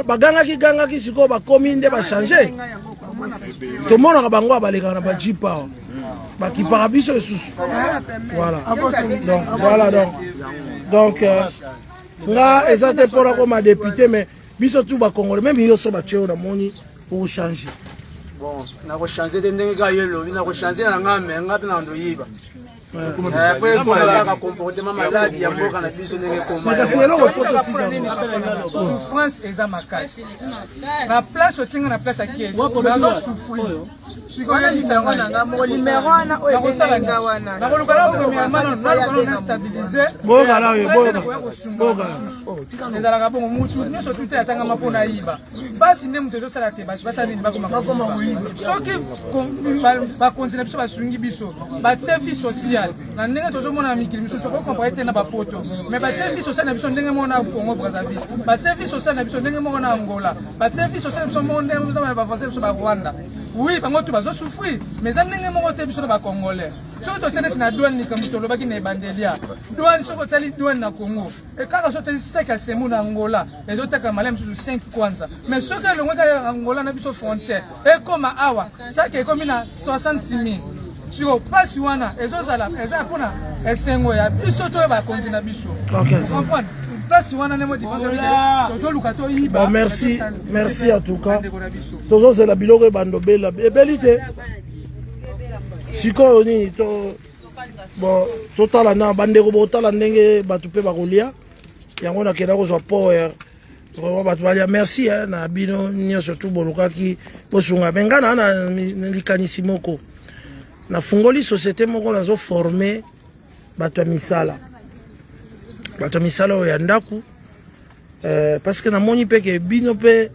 bagangaki gangaki, sikoyo bakomi nde bachange. Tomonaka bango balekaka na bajeep awa, bakipaka biso lisusu. Voilà, donc voilà, donc nga eza te mpona koma député, mais biso tu bacongolais, même yo so batie oyo namoni okochange. Bon, nakochange te ndenge kaka ye elobi, nakochange na nga, me nga mpe na ndoyiba po ekoma kaka comportement maladi ya mboka na biso ndenge ekoma. Kasi eloko fo totika. Souffrance eza makasi na place otinga na place ya caisse, nazosouffrir. Wana numéro na nga moko, numéro wana oyo ebengaki nga wana. Nakoluka na premièrement nano naluka na stabiliser. Boyoka oyo, boyoka, boyoka. Ezalaka bongo, mutu nyonso tu te atangama mpo nayiba. Mpasi nde moto ezosala te, bato basala nini? Bakoma koyiba. Soki bakonzi na biso basungi biso, batie vie sociale na ndenge tozomona na mikili misusu, tokocompare te na bapoto, mais batie vie sociale na biso ndenge moko na Congo Brazzaville, batie vie sociale na biso ndenge moko na Angola, batie vie sociale na biso moko ndenge na bavoisin biso Barwanda. Oui, bango tu bazosouffrir, mais eza ndenge moko te biso na bacongolais. Soki totie neti na douane, likambo tolobaki na ebandelia douane, soki otali douane na Congo, kaka soki otali sec ya semu na Angola ezoteka malamu mosusu 5 kwanza, mais soki elongwe kaka Angola na biso frontière ekoma awa, saki ekomi na 66 000. Siko mpasi wana ezozala eza mpona esengo ya biso to bakonzi na biso. Comprendre mpasi wana nde mo différence tozoluka toyiba. Bon, merci, merci en tout cas. Tozozela biloko ebando bela ebeli te. Sikoyo nini to bon, totala na bandeko, botala ndenge bato mpe bakolia yango. Nakenda kozwa power, vraiment bato balia. Merci eh, na bino nyonso tu bolukaki bosunga. Me ngai naa na likanisi moko, nafungoli société moko, nazoforme bato ya misala, bato ya misala oyo ya ndako, parce que namoni mpe ke bino mpe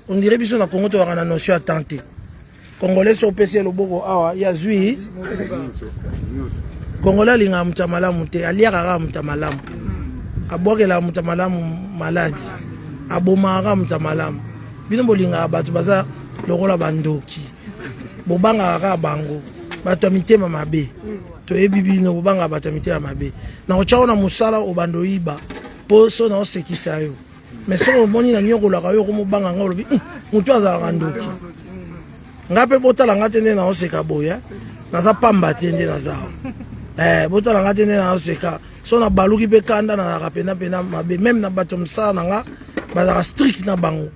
on dirait biso na Congo tozalaka na notion ya temps te. Congolais so opesi ye loboko awa, ye azwi. Congolais alingaka moto ya malamu te, aliaka kaka moto ya malamu, abwakelaka moto ya malamu maladi, abomaka kaka moto ya malamu. Bino bolingaka bato baza lokola bandoki, bobangaka kaka bango, bato ya mitema mabe. Toyebi bino bobangaka bato ya mitema mabe. Nakotya yo na mosala, obanda oyiba mpo so naosekisa yo, mais soki omoni na nyokolaka yo, okomobanga nga, olobi motu azalaka ndoki. Nga mpe botala nga te nde naoseka boye, naza pamba te nde naza botala nga te nde naoseka. So nabaluki mpe kanda, nazalaka pena pena mabe. Même na bato mosala na nga, bazalaka strict na bango.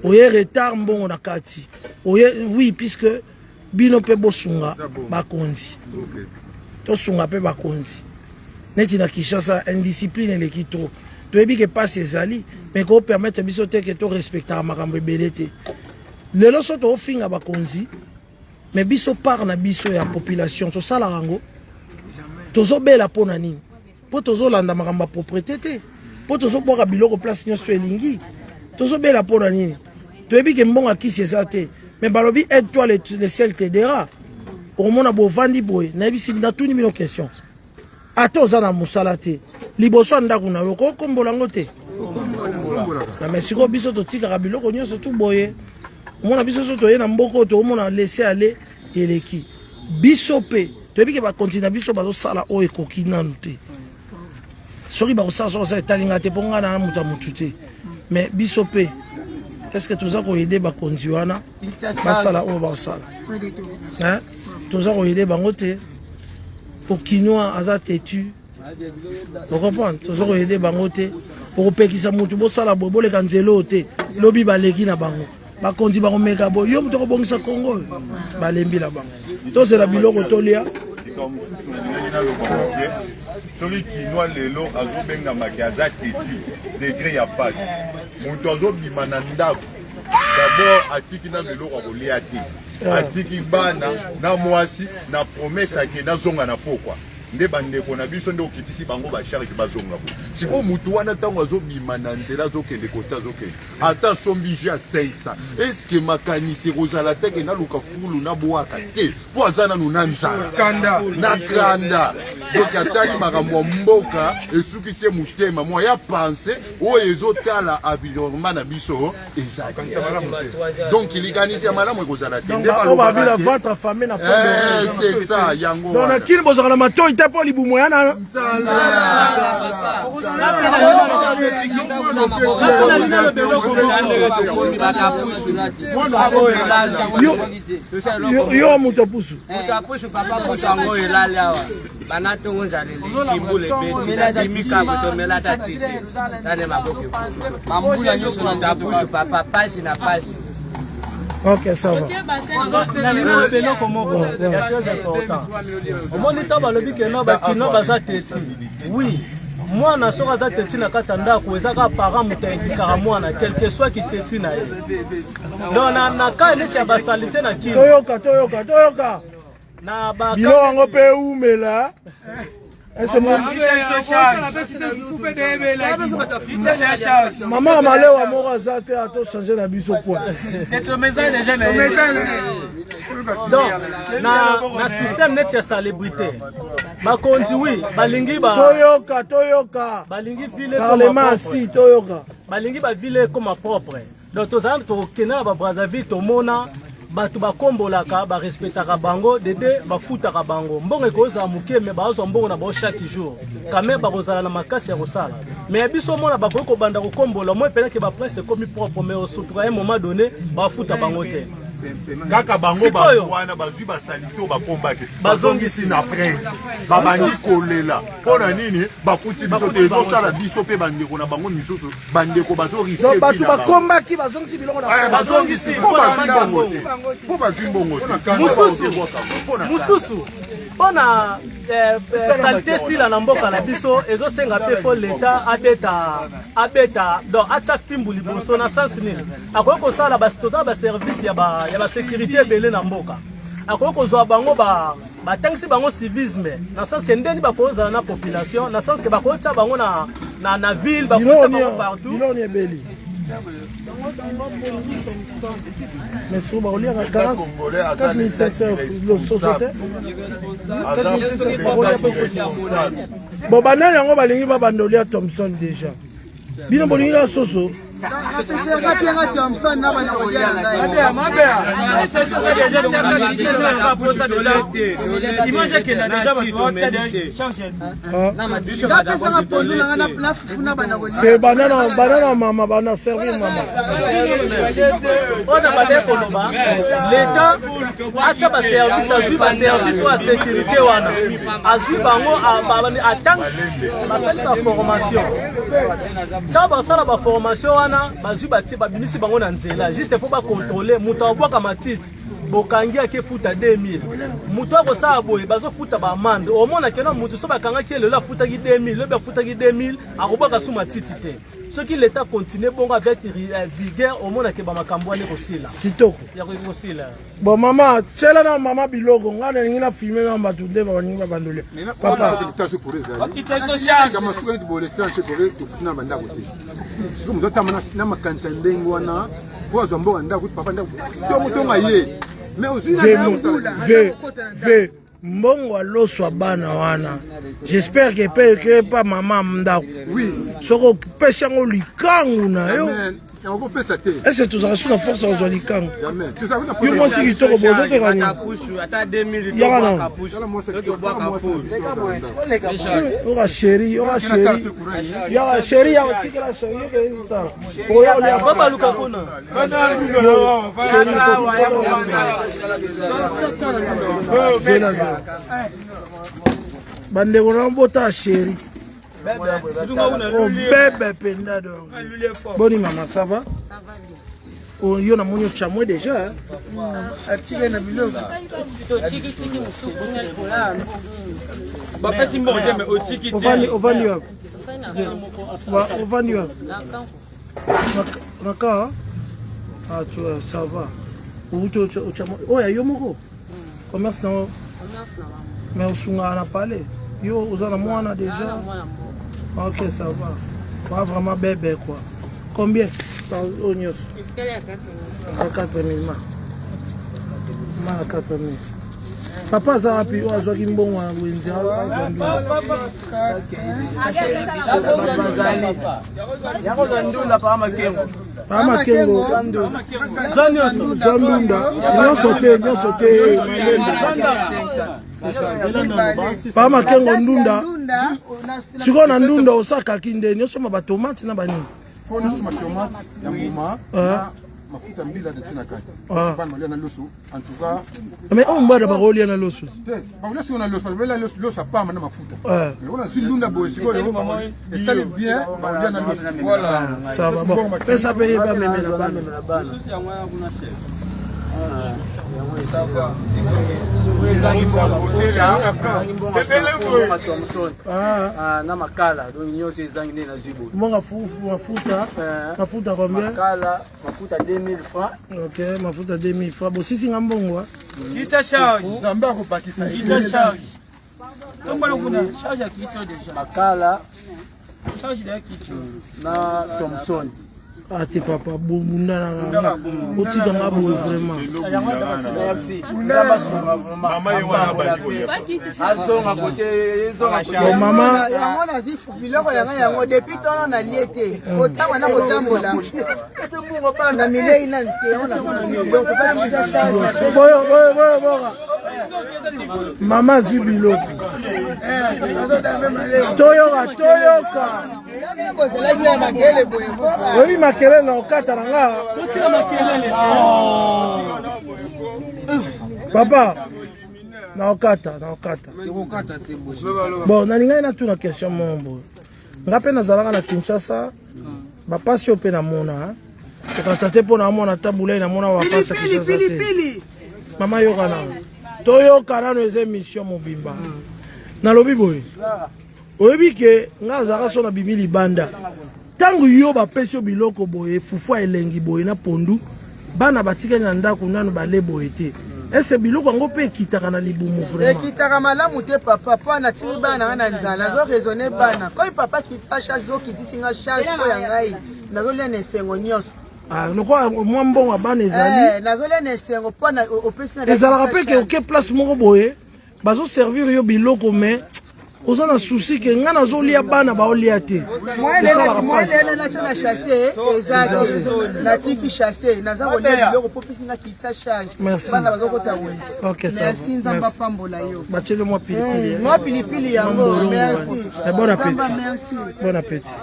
Oye retard, mbongo na kati oye. Oui, puisque bino mpe bosunga bakonzi, tosunga mpe bakonzi. Neti na Kinshasa, indiscipline eleki trop. Toyebi ke pasi ezali, mais kopermettre biso te ke torespectaka makambo ebele te. Lelo so toofinga bakonzi, mais biso part na biso ya population tosalaka yango. Tozobela mpo na nini? Mpo tozolanda makambo ya propriété te, mpo tozobwaka biloko place nyonso elingi. Tozobela mpo na nini? Toyebi ke mbongo ya kisi eza te, mais balobi aide toi le ciel t'aidera. Okomona bovandi boye, nayebisi, natuni bino question: ata oza na mosala te, liboso ya ndako na yo okokombola yango te? Na mais sikoyo biso totikaka biloko nyonso tu boye. Omona biso so toye na mboka oyo, toomona laisser aller eleki. Biso mpe toyebi ke bakonzi na biso bazosala oyo ekoki nanu te. Soki bakosala, soki osala, etali ngai te, mpo ngai na moto ya motu te. Mais biso mpe, est ce que toza koaider bakonzi wana basala oyo bakosala? Toza koaider bango te, po kinois aza têtu, ocomprendre? Toza koaider bango te. Okopekisa motu bosala boye, boleka nzela oyo te, lobi baleki na bango. Bakonzi bakomeka boye, yo moto okobongisa Kongo oyo, balembi na bango. Tozela biloko tolia. Likambo mosusu nalingaki naloba moke: soki kinois lelo azobengamaki aza têtu, degré ya pasi, moto azobima na ndako. D'abord atiki nanu eloko ya kolia te, atiki bana na mwasi na promesse ake nazonga na pokwa nde bandeko na biso nde okitisi bango ba charge bazonga bo sikoyo motu wana ntango azobima na nzela azokende kote azokende ata asombi jus ya 500 eske makanisi ekozala te ke naluka fulu nabwaka te mpo aza nanu na nzala na kanda donc atali makambo ya mboka esukisi ye motema mwa ya pense oyo ezotala environnement na biso eza te donc likanisi ya malamu ekozala te nde balobaka eh, c'est ça yango donc na kini bozalaka na matoi te mpo libumu ya na yo moto apusu moto apusu papa pusu yango elali awa bana ntongo nzala eleki mbula ebeti nabimi kabo tomela ata ti te tane maboko bambula nyonso moto apusu papa pasi na pasi Ok, ça va. Nalingi oloba eloko moko ya très important. Omoni ntango balobi ke no bakino baza teti. Oui, mwana soki aza teti na kati ya ndako eza kaka parent moto ayedikaka mwana quelque soit kiteti na ye. Donc na, na cas neti ya basalite na kino. Toyoka, toyoka, toyoka. Na ba biloko yango mpe eumela. Mama malewa moko aza te ato change na biso point. Donc na, na système neti ya salubrité bakonzi wi balingi ba toyoka toyoka balingi ville parlement si toyoka balingi ba ville ekoma propre Donc tozala tokenda na ba Brazzaville tomona bato bakombolaka barespectaka bango dede bafutaka bango mbongo ekozala moke me bazwa mbongo na bango chaque jour quand même bakozala na makasi ya kosala mais ya biso omona bakoki kobanda kokombola moi mpenake baprince ekomi propre mais osutuka un moment donné bafuta bango te kaka bango bato wana bazwi basalite oyo bakombaki bazongisi na prince babandi kolela mpo na nini bafuti biso te ezosala biso mpe bandeko na bango misusu bandeko bazo risque bato bakombaki bazongisi biloko na eh, bazongisi mpo bazwi mbongo te mpo bazwi mbongo te mosusu mosusu mpo na eh, eh, salite esila na mboka na biso ezosenga mpe fo leta abeta abeta donc atya fimbu liboso na sens nini akoki kosala toza baservice ya basécurité ebele na mboka akoki kozwa bango ba batangisi bango civisme na sens ke ndeni bakozala na population na sens ke bakotia bango na, na, na ville bakotia bango partout biloni ebeli mais soki bakoliaka 4500 lososo te 4500 bakolia mpe soso bon banani yango balingi babanda olia thomson déjà bino bolingi kaka soso te banana mama bana servir mama oyo na bande koloba leta atya baservice azwi baservice oyo ya sécurité wana azwi bango atangi basali baformation ntango basala baformation wana bazwi batie babimisi bango na nzela juste mpo bakontrole moto abwaka matiti bokangi ake futa 2000 moto akosala boye bazofuta baamande omona kena moto so bakangaki ye lelo afutaki 2000 lobi afutaki 2000 akobwaka su matiti te soki leta continue bongo avec euh, vigueur omonake bamakambo wana ekosila kitoko ekosila Bon mama, tiela na mama biloko nga nalingi na filme na bato nde balingi babandolia. Papa. Kama suka neti boye tranche kore tofuti na bandako te. Sikoyo moto atamba na makanisa ndenge wana po azwa mbongo ya ndako papa ndako tongo tongo aye. Mais ozwi na V V mbongo aloswa bana wana j'espère que pe ke pa mama ndako soki opesi yango likangu na yo ese tozalaka su na force ya kozwa likangu yo mwasi kitoko bozoteka nini yaka na oka sheri yoka sheri yaka sheri yaka tikela sheri yoka ezotala oya babaluka kuna Zela zela. Bandeko na bota chéri. Oh bebe penda donc. Boni maman, ça va? Oh, yo namoni ochamwe déjà. Atike na biloko. Bapesi mbongo te mais otiki te. Ovandi wapi? Ovandi wapi? Na kaa? Ah, tu vois, ça va. Outi oyo ya yo moko commerce na yo mais osungaka na palais yo oza na mwana déjà ok ça va ba vraiment bebe quoi combien oyo nyonso a 4000 ma ma na 4000 papa aza wapi oyo azwaki mbongo ya wenze azwa ndunda papa makengo papa makengo zwa ndunda nyonso te nyonso te papa makengo ndunda sikoyo na ndunda osakaki nde nyonso ma batomate na banini Faut nasomba tomate ya mbuma na mafuta mbila na tina kati. Bana balia na loso en tout cas. Mais oyo mbada bakolia na loso. Te, bakolia sikoyo na loso, bakolia loso loso ya pamba na mafuta. Mais wana zwi ndunda boye sikoyo esali bien bakolia na loso. Voilà. Ça va bon. Pesa pe ye bamemela bana. Na makala donc nyonso ezangi nde nazwi boye mbongo mafuta mafuta combien makala mafuta 2000 francs ok mafuta 2000 francs bosisi nga mbongo kita charge nzambe akobakisa kita charge tombala kuna charge ya kito déjà makala charge ya kito na thomson ate papa bunda na otika nga boye vraiment merci mama yango nazwi biloko yanga yango depuis tono nalie te kotanga na kotambola na milei nanu te yango nazwi biloko mama azwi biloko toyoka toyoka oyebi makelele na okata na nga papa na okata na okata bon nalingaki natuna question moko boye nga mpe nazalaka na kinshasa bapasi oyo mpe namona kokanisa te mpo naamona ata bulai namona bapasi ya kinshasa te mama yoka nano toyoka nano eza émission mobimba nalobi boye oyebi ke nga azalaka so nabimi libanda ntango yo bapesi yo biloko boye fufu ya elengi boye na pondu bana batikali na ndako nanu bale boye te ese biloko yango mpe ekitaka na libumu vraiment ekitaka malamu te papa mpo natiki bana nga na nzala nazo raisonne bana koyi papa kitisa charge ezokitisi nga charge mpo ya ngai nazolia na esengo nyonso Ah, lokola mwa mbongo ya bana ezali eh, nazolia na esengo mpo opesi nga ezalaka mpe ke oke place moko boye bazo servir yo biloko mais oza na souci ke ngai nazolia bana baolia te moyelele natyo na chasse eza te natiki chasse naza kolia biloko mpo pesi nga kitisa charge bana bazokota wenze merci nzambe apambola yo batieli mwa pilipili mwa pilipili yango merci bon appétit bon appétit.